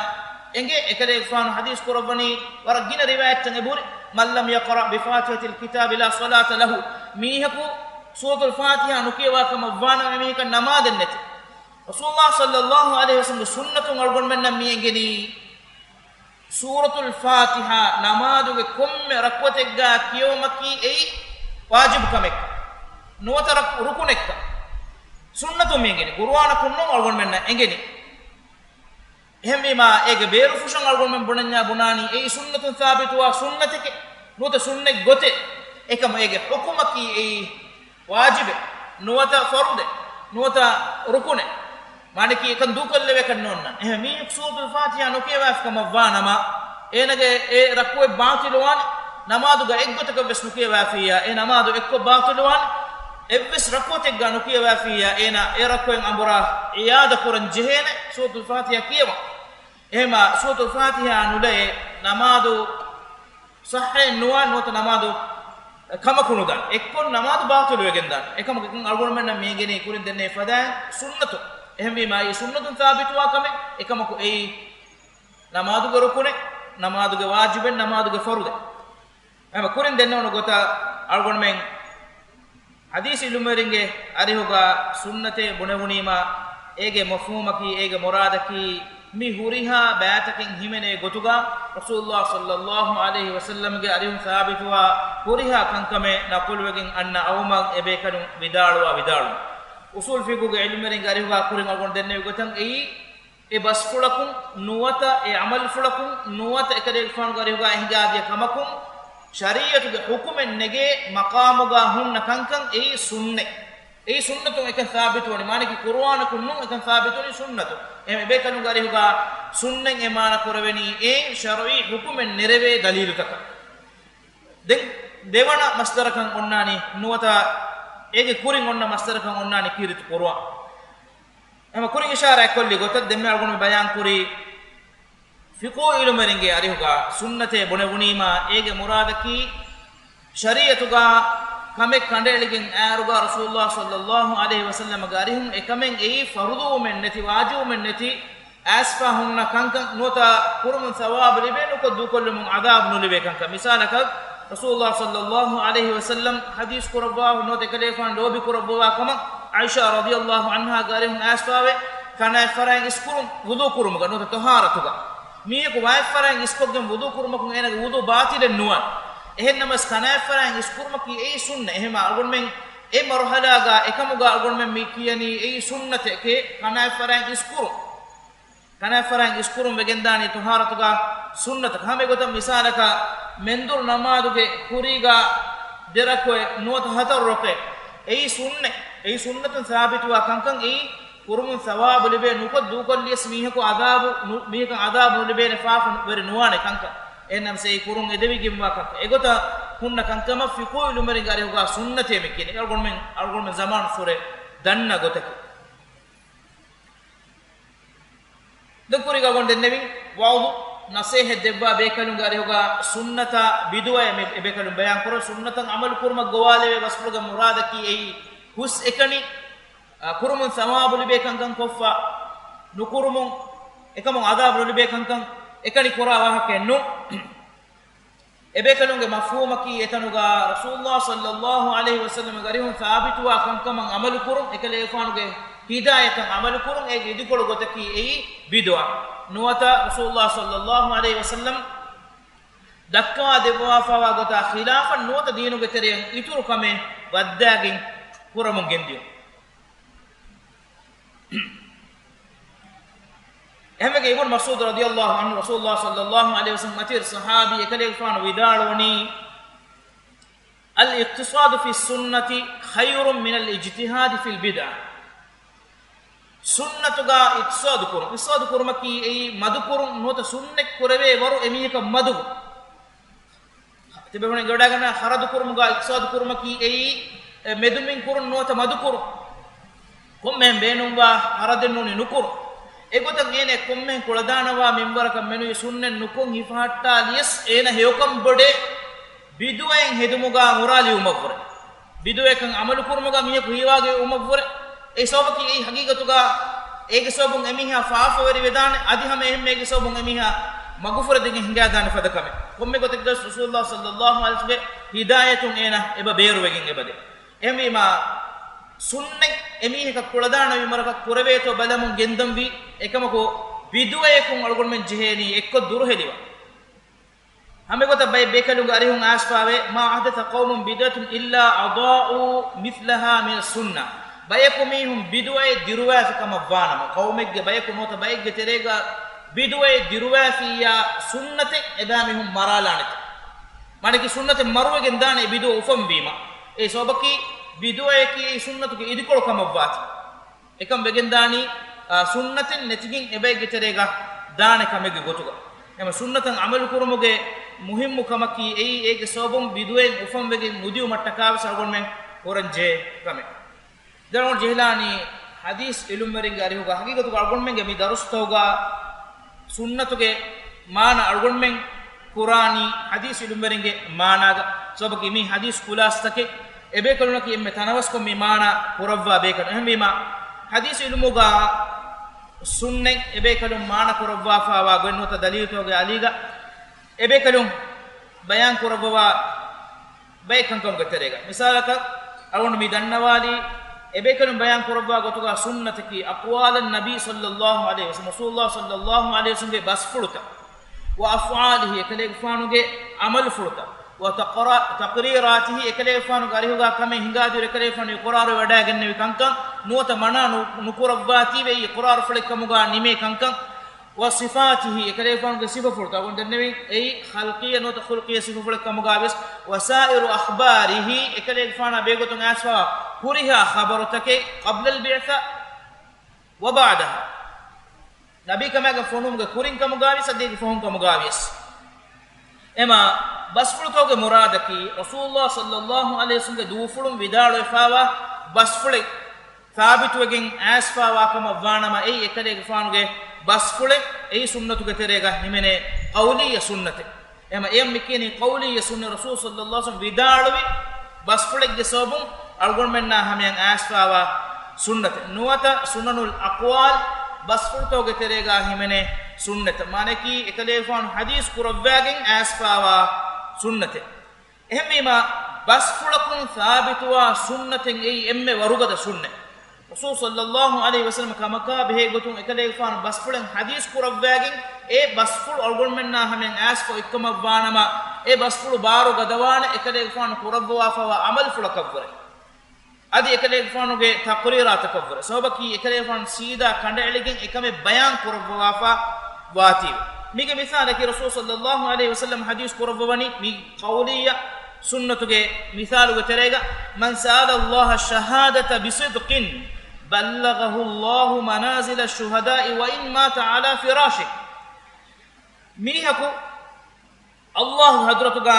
އެނގޭ، އެކަލޭގެފާނު ޙަދީޘް ކުރައްވަނީ، ވަރަށް ގިނަ ރިވާޔަތްތައް އެބަހުރި، من لم يقرأ بفاتحة الكتاب لا صلاة له. މީހަކު ސޫރަތުލް ފާތިޙާ ނުކިޔަވާ ކަމަށް ވާނަމަ، އެމީހަކަށް ނަމާދެއް ނެތި. ރަސޫލުﷲ ޞައްލައްލާހު ޢަލައިހި ވަސައްލަމްގެ ސުންނަތުން އަޅުގަނޑުމެންނަށް މި އެނގެނީ، ސޫރަތުލް ފާތިޙާ ނަމާދުގެ ކޮންމެ ރަކުޢަތެއްގަ ކިޔެވުމަކީ އެއީ ވާޖިބު ކަމެއް ނުވަތަ ރަކު-، ރުކުނެއްކަން. ސުންނަތުން މި އެނގެނީ، ޤުރުއާނަކުން ނޫން އަޅުގަނޑުމެންނަށް އެނގެނީ. އެހެންވީމާ، އޭގެ ބޭރުފުށަން އަޅުގަނޑުމެން ބުނަންޏާ ބުނާނީ، އެއީ ސުންނަތުން ސާބިތުވާ ސުންނަތެކޭ، ނުވަތަ ސުންނަތް ގޮތޭ. އެކަމަ އޭގެ ޙުކުމަކީ އެއީ ވާޖިބެއް، ނުވަތަ ފަރުޟެއް، ނުވަތަ ރުކުނެއް. މާނައަކީ އެކަން ދޫކޮށްލެވޭކަށް ނޯންނާނެ. އެހެން މީހަކު ސޫރަތުލް ފާތިޙާ ނުކިޔަވާފި ކަމަށް ވާނަމަ، އޭނަގެ އެ ރަކުޢަތް ބާޠިލުވާނެ. ނަމާދުގަ އެއްގޮތަކަށް ވެސް ނުކިޔަވާފިއްޔާ، އެ ނަމާދު އެއްކޮށް ބާޠިލުވާނެ. އެއްވެސް ރަކުޢަތެއްގަ ނުކިޔަވާފިއްޔާ، އޭނަ އެ ރަކުޢަތް އަނބުރާ އިޢާދަ ކުރަން ޖެހޭނެ ސޫރަތުލް ފާތިޙާ ކިޔަވަން. އެހެމާ ސޫރަތުލް ފާތިޙާ ނުލައެ ނަމާދު ޞައްޙައެއް ނުވާނެ، ނުވަތަ ނަމާދު ކަމަކު ނުދާނެ. އެއްކޮށް ނަމާދު ބާޠިލުވެގެން ދާނެ. އެކަމަކު އަޅުގަނޑުމެންނަށް މި އެނގެނީ ކުރިން ދެންނެވި ފަދައިން ސުންނަތު. އެހެންވީމާ އެއީ ސުންނަތުން ސާބިތުވާ ކަމެއް. އެކަމަކު އެއީ ނަމާދުގެ ރުކުނެއް، ނަމާދުގެ ވާޖިބެއް، ނަމާދުގެ ފަރުޟެއް. އެހެމަ ކުރިން ދެންނެވުނު ގޮތަށް އަޅުގަނޑުމެން ޙަދީޘް ޢިލްމުވެރިންގެ އަރިހުގަ ސުންނަތޭ ބުނެވުނީމާ، އޭގެ މަފްހޫމަކީ، އޭގެ މުރާދަކީ، މި ހުރިހާ ބައިތަކެއް ހިމެނޭ ގޮތުގަ ރަސޫލުﷲ ޞައްލައްލާހު ޢަލައިހި ވަސައްލަމްގެ އަރިހުން ސާބިތުވާ ހުރިހާ ކަންކަމެއް ނަޤުލުވެގެން އަންނަ އައުމަށް އެބޭކަލުން ވިދާޅުވާ ވިދާޅުވުން. އުޞޫލު ފިޤުހުގެ ޢިލްމުވެރިންގެ އަރިހުގަ ކުރިން އަޅުގަނޑު ދެންނެވި ގޮތަށް އެއީ، އެ ބަސްފުޅަކުން ނުވަތަ އެ ޢަމަލުފުޅަކުން ނުވަތަ އެކަލޭގެފާނުގެ އަރިހުގަ ހިނގާދިޔަ ކަމަކުން ޝަރީޢަތުގެ ޙުކުމެއް ނެގޭ މަޤާމުގަ ހުންނަ ކަންކަން އެއީ ސުންނަތް. އެއީ ސުންނަތުން އެކަން ސާބިތުވަނީ. މާނައަކީ ޤުރުއާނަކުން ނޫން އެކަން ސާބިތުވަނީ ސުންނަތުން. އެހެން އެބޭކަލުންގެ އަރިހުގަ ސުންނަތް އެ މާނަ ކުރެވެނީ އެ ޝަރުޢީ ޙުކުމެއް ނެރެވޭ ދަލީލުތަކަށް. ދެން ދެވަނަ މަޞްދަރަކަށް އޮންނާނީ ނުވަތަ އޭގެ ކުރިން އޮންނަ މަޞްދަރަކަށް އޮންނާނީ ކީރިތި ޤުރުއާން. އެމަ ކުރިން އިޝާރާތް ކޮށްލި ގޮތަށް ދެންމެ އަޅުގަނޑު ބަޔާން ކުރީ، ފިޤުހު ޢިލްމުވެރިންގެ އަރިހުގަ ސުންނަތޭ ބުނެވުނީމާ، އޭގެ މުރާދަކީ، ޝަރީޢަތުގަ ކަމެއް ކަނޑައެޅިގެން އައިއިރުގަ ރަސޫލުﷲ ޞައްލައްލާހު ޢަލައިހި ވަސައްލަމްގެ އަރިހުން އެކަމެއް އެއީ ފަރުޟުވުމެއް ނެތި، ވާޖިބުވުމެއް ނެތި، އައިސްފަ ހުންނަ ކަންކަން ނުވަތަ ކުރުމުން ސަވާބު ލިބޭ، ނުކޮށް ދޫކޮށްލުމުން ޢަޛާބު ނުލިބޭ ކަންކަން. މިސާލަކަށް، ރަސޫލުﷲ ޞައްލައްލާހު ޢަލައިހި ވަސައްލަމް ޙަދީޘް ކުރައްވާ ނުވަތަ އެކަލޭގެފާނު ލޯބި ކުރައްވަވާ ކަމަށް ޢާއިޝާ ރަޟިޔައްލާހު ޢަންހާގެ އަރިހުން އައިސްފާވޭ، ކަނާތްފަރާތް އިސްކުރުން ވުޟޫ ކުރުމުގަ ނުވަތަ ޠަހާރަތުގަ. މީހަކު ވާތްފަރާތް އިސްކޮށްގެން ވުޟޫ ކުރުމަކުން އޭނަގެ ވުޟޫ ބާޠިލެއް ނުވާނެ. އެހެންނަމަވެސް ކަނާތްފަރާތް އިސްކުރުމަކީ އެއީ ސުންނަ. އެހެންވީމާ އަޅުގަނޑުމެން އެ މަރުޙަލާގަ އެކަމުގަ އަޅުގަނޑުމެން މި ކިޔަނީ އެއީ ސުންނަތެކޭ، ކަނާތްފަރާތް އިސްކުރުން. ކަނާތްފަރާތް އިސްކުރުން ވެގެންދާނީ ޠަހާރަތުގަ ސުންނަތަކަށް. ހަމަ އެގޮތަށް މިސާލަކަށް މެންދުރު ނަމާދުގެ ކުރީގަ ދެ ރަކުޢަތް ނުވަތަ ހަތަރު ރަކުޢަތް. އެއީ ސުންނަތް. އެއީ ސުންނަތުން ސާބިތުވާ ކަންކަން. އެއީ ކުރުމުން ސަވާބު ލިބޭ، ނުކޮށް ދޫކޮށްލިޔަސް މީހަކު ޢަޛާބު ނު-، މީހަކަށް ޢަޛާބު ނުލިބޭނެ ފާފަ ވެރި ނުވާނެ ކަންކަން. އެހެންނަމަވެސް އެއީ ކުރުން އެދެވިގެންވާ ކަންކަން. އެގޮތަށް ހުންނަ ކަންކަމަށް ފިޤުހު ޢިލްމުވެރިންގެ އަރިހުގަ ސުންނަތޭ މި ކިޔަނީ. އަޅުގަނޑުމެން، އަޅުގަނޑުމެން ޒަމާނުއްސުރެ ދަންނަ ގޮތަކީ. ދެން ކުރީގަ އަޅުގަނޑު ދެންނެވިން ވަޢުޟު. ނަސޭހަތް ދެއްވާ ބޭކަލުންގެ އަރިހުގަ ސުންނަތާ ބިދުޢައެއް މި އެބޭކަލުން ބަޔާން ކުރަން. ސުންނަތަށް ޢަމަލު ކުރުމަށް ގޮވާލެވޭ ބަސްފުޅުގެ މުރާދަކީ އެއީ ހުސް އެކަނި، އާ، ކުރުމުން ސަވާބު ލިބޭ ކަންކަން ކޮށްފަ ނުކުރުމުން، އެކަމުން ޢަޛާބު ނުލިބޭ ކަންކަން އެކަނި ކުރާ ވާހަކައެއް ނޫން. އެބޭކަލުންގެ މަފްހޫމަކީ އެތަނުގަ ރަސޫލުﷲ ޞައްލަﷲ ޢަލައިހި ވަސައްލަމަގެ އަރިހުން ސާބިތުވާ ކަންކަމަށް ޢަމަލު ކުރުން، އެކަލޭގެފާނުގެ ހިދާޔަތަށް ޢަމަލު ކުރުން، އޭގެ އިދިކޮޅު ގޮތަކީ އެއީ ބިދުޢަ. ނުވަތަ ރަސޫލުﷲ ޞައްލަﷲ ޢަލައިހި ވަސައްލަމް ދައްކާ ދެއްވާފަވާ ގޮތާ ޚިލާފަށް ނުވަތަ ދީނުގެ ތެރެއަށް އިތުރު ކަމެއް ވައްދާގެން ކުރަމުން ގެންދިޔުން. އެހެންވެގެ އިބްނު މަސްޢޫދު ރަޟިޔަﷲ ޢަންހު ރަސޫލުﷲ ޞައްލަﷲ ޢަލައިހި ވަސައްލަމް އަތި ޞަޙާބީ އެކަލޭގެފާނު ވިދާޅުވަނީ، الاقتصاد في السنة خير من الاجتهاد في البدعة. ސުންނަތުގަ އިޤްތިޞާދު ކުރުން. އިޤްތިޞާދު ކުރުމަކީ އެއީ މަދުކުރުން ނުވަތަ ސުންނަތް ކުރެވޭ ވަރު އެމީހަކަށް މަދުވުން. ތިބޭފުޅުން އެނގިވަޑައިގަންނަވާ ޚަރަދު ކުރުމުގަ އިޤްތިޞާދު ކުރުމަކީ އެއީ، އެ، މެދުމިން ކުރުން ނުވަތަ މަދުކުރުން. ކޮންމެހެން ބޭނުންވާ ޚަރަދެއް ނޫނީ ނުކުރުން. އެގޮތަށް އޭނަ ކޮންމެހެން ކުޅަދާނަވާ މިންވަރަކަށް މެނުވީ ސުންނަތް ނުކޮށް ހިފަހައްޓާލިޔަސް އޭނަ ހެޔޮކަން ބޮޑޭ ބިދުޢައެއް ހެދުމުގަ ހުރާލިޔުމަށްވުރެ. ބިދުޢައެއްކަން ޢަމަލު ކުރުމުގަ މީހަކު ހީވާގި ވުމަށްވުރެ. އެ ސަބަބަކީ އެއީ ހަގީގަތުގަ އޭގެ ސަބަބުން އެމީހާ ފާފަވެރި ވެދާނެ، އަދި ހަމަ އެހެންމެ އޭގެ ސަބަބުން އެމީހާ މަގުފުރެދިގެން ހިނގާދާނެ ފަދަ ކަމެއް. ކޮންމެ ގޮތެއްގަސް ރަސޫލުﷲ ޞައްލަﷲ ޢަލައިހި ވަސައްލަމްގެ ހިދާޔަތުން އޭނަ އެބަ ބޭރުވެގެން އެބަދޭ. އެހެންވީމާ، ސުންނަތް އެމީހަކަށް ކުޅަދާނަވި މަރަކަށް ކުރެވޭތޯ ބަލަމުން ގެންދަންވީ، އެކަމަކު ބިދުޢައަކުން އަޅުގަނޑުމެން ޖެހޭނީ އެއްކޮށް ދުރުހެލިވަން. ހަމަ އެގޮތަށް ބައެއް ބޭކަލުންގެ އަރިހުން އައިސްފާވޭ، ما أحدث قوم بدعة إلا أضاعوا مثلها من السنة. ބަޔަކު މީހުން ބިދުޢައެއް ދިރުވާފި ކަމަށް ވާނަމަ، ޤައުމެއްގެ ބަޔަކު ނުވަތަ ބައެއްގެ ތެރޭގަ ބިދުޢައެއް ދިރުވާފިއްޔާ ސުންނަތެއް އެބައިމީހުން މަރާލާނެތަ؟ މާނައަކީ ސުންނަތެއް މަރުވެގެން ދާނެ އެ ބިދުޢަ އުފަންވީމަ. އެ ސަބަބަކީ ބިދުޢައަކީ އެއީ ސުންނަތުގެ އިދިކޮޅު ކަމަށްވާތީ. އެކަން ވެގެންދާނީ، އާ، ސުންނަތެއް ނެތިގެން އެބައެއްގެ ތެރޭގަ ދާނެ ކަމެއްގެ ގޮތުގަ. އެމަ ސުންނަތަށް ޢަމަލު ކުރުމުގެ މުހިއްމު ކަމަކީ އެއީ އޭގެ ސަބަބުން ބިދުޢައެއް އުފަންވެގެން ނުދިޔުމަށްޓަކާވެސް އަޅުގަނޑުމެން ކުރަންޖެހޭ ކަމެއް. ދެން އަޅުގަނޑު ޖެހިލާނީ ޙަދީޘް ޢިލްމުވެރިންގެ އަރިހުގަ ހަގީގަތުގަ އަޅުގަނޑުމެންގެ މި ދަރުސްތަކުގަ ސުންނަތުގެ މާނަ އަޅުގަނޑުމެން ކުރާނީ ޙަދީޘް ޢިލްމުވެރިންގެ މާނާގަ. ސަބަބަކީ މީ ޙަދީޘް ޚުލާޞަތަކެއް. އެބޭކަލުންނަކީ އެންމެ ތަނަވަސްކޮށް މި މާނާ ކުރައްވާ ބޭކަލުން. އެހެންވީމާ، ޙަދީޘް ޢިލްމުގަ ސުންނަތް އެބޭކަލުން މާނަ ކުރައްވާފައިވާ ގޮތް ނުވަތަ ދަލީލުތަކުގެ އަލީގަ އެބޭކަލުން ބަޔާން ކުރައްވަވާ ބައެއް ކަންކަމުގެ ތެރޭގަ. މިސާލަކަށް، އަޅުގަނޑު މި ދަންނަވާލީ، އެބޭކަލުން ބަޔާން ކުރައްވާ ގޮތުގަ ސުންނަތަކީ أقوال النبي صلى الله عليه وسلم، ރަސޫލުﷲ ޞައްލަﷲ ޢަލައިހި ވަސައްލަމްގެ ބަސްފުޅުތައް، وأفعاله، އެކަލޭގެފާނުގެ ޢަމަލުފުޅުތައް، وتقريراته، އެކަލޭގެފާނުގެ އަރިހުގަ ކަމެއް ހިނގާދިޔަ އެކަލޭގެފާނު އިޤްރާރުވެވަޑައިގެންނެވި ކަންކަން ނުވަތަ މަނާ ނު-، ނުކުރައްވާތީވެ އިޤްރާރުފުޅެއް ކަމުގަ ނިމޭ ކަންކަން، وصفاته، އެކަލޭގެފާނުގެ ސިފަފުޅުތައް އަޅުގަނޑު ދެންނެވިން، އެއީ ޚަލްޤިއްޔަ ނުވަތަ ޚުލްޤިއްޔަ ސިފަފުޅެއް ކަމުގަވެސް، وسائر أخباره، އެކަލޭގެފާނާ ބެހޭގޮތުން އައިސްފަވާ ހުރިހާ ޚަބަރުތަކެއް، قبل البعثة وبعدها، ނަބީކަމާގެ ފޮނުވުމުގެ ކުރިން ކަމުގަވެސް އަދި އޭގެ ފަހުން ކަމުގަވިޔަސް. އެމާ ބަސްފުޅުތަކުގެ މުރާދަކީ، ރަސޫލުﷲ ޞައްލަﷲ ޢަލައިހި ވަސައްލަމްގެ ދުވަފުޅުން ވިދާޅުވެފައިވާ ބަސްފުޅެއް ސާބިތުވެގެން އައިސްފައިވާ ކަމަށް ވާނަމަ، އެއީ އެކަލޭގެފާނުގެ ބަސްފުޅެއް. އެއީ ސުންނަތުގެ ތެރޭގަ ހިމެނޭ ޤައުލިއްޔަ ސުންނަތެއް. އެމަ އެޔަށް މިކިޔަނީ ޤައުލިއްޔަ ސުންނަތް، ރަސޫލު ޞައްލަﷲ ޢަލައިހި ވަސައްލަމް ވިދާޅުވި ބަސްފުޅެއްގެ ސަބަބުން އަޅުގަނޑުމެންނާ ހަމަޔަށް އައިސްފައިވާ ސުންނަތެއް. ނުވަތަ ސުނަނުލް އަޤްވާލް، ބަސްފުޅުތަކުގެ ތެރޭގަ ހިމެނޭ ސުންނަތެއް. މާނައަކީ، އެކަލޭގެފާނު ޙަދީޘް ކުރައްވާގެން އައިސްފައިވާ ސުންނަތެއް. އެހެންވީމާ، ބަސްފުޅަކުން ސާބިތުވާ ސުންނަތެއް އެއީ އެންމެ ވަރުގަދަ ސުންނަތް. ރަސޫލު ޞައްލަﷲ ޢަލައިހި ވަސައްލަމަ ކަމަކާ ބެހޭގޮތުން އެކަލޭގެފާނު ބަސްފުޅެއް ޙަދީޘް ކުރައްވާގެން، އެ ބަސްފުޅު އަޅުގަނޑުމެންނާ ހަމަޔަށް އައިސްފަ އޮތްކަމަށް ވާނަމަ، އެ ބަސްފުޅު ބާރު ގަދަވާނެ އެކަލޭގެފާނު ކުރައްވާފައިވާ ޢަމަލުފުޅަކަށްވުރެ. އަދި އެކަލޭގެފާނުގެ ތަޤްރީރާތަކަށްވުރެ. ސަބަބަކީ އެކަލޭގެފާނު ސީދާ ކަނޑައެޅިގެން އެކަމެއް ބަޔާން ކުރައްވާފަ ވާތީވެ. މީގެ މިސާލަކީ ރަސޫލު ޞައްލަﷲ ޢަލައިހި ވަސައްލަމަ ޙަދީޘް ކުރައްވަވަނީ މި ޤައުލިއްޔަ ސުންނަތުގެ މިސާލުގެ ތެރޭގަ، من سأل الله الشهادة بصدق بلغه الله منازل الشهداء وإن مات على فراشه. މީހަކު ﷲ ގެ ޙަޟްރަތުގަ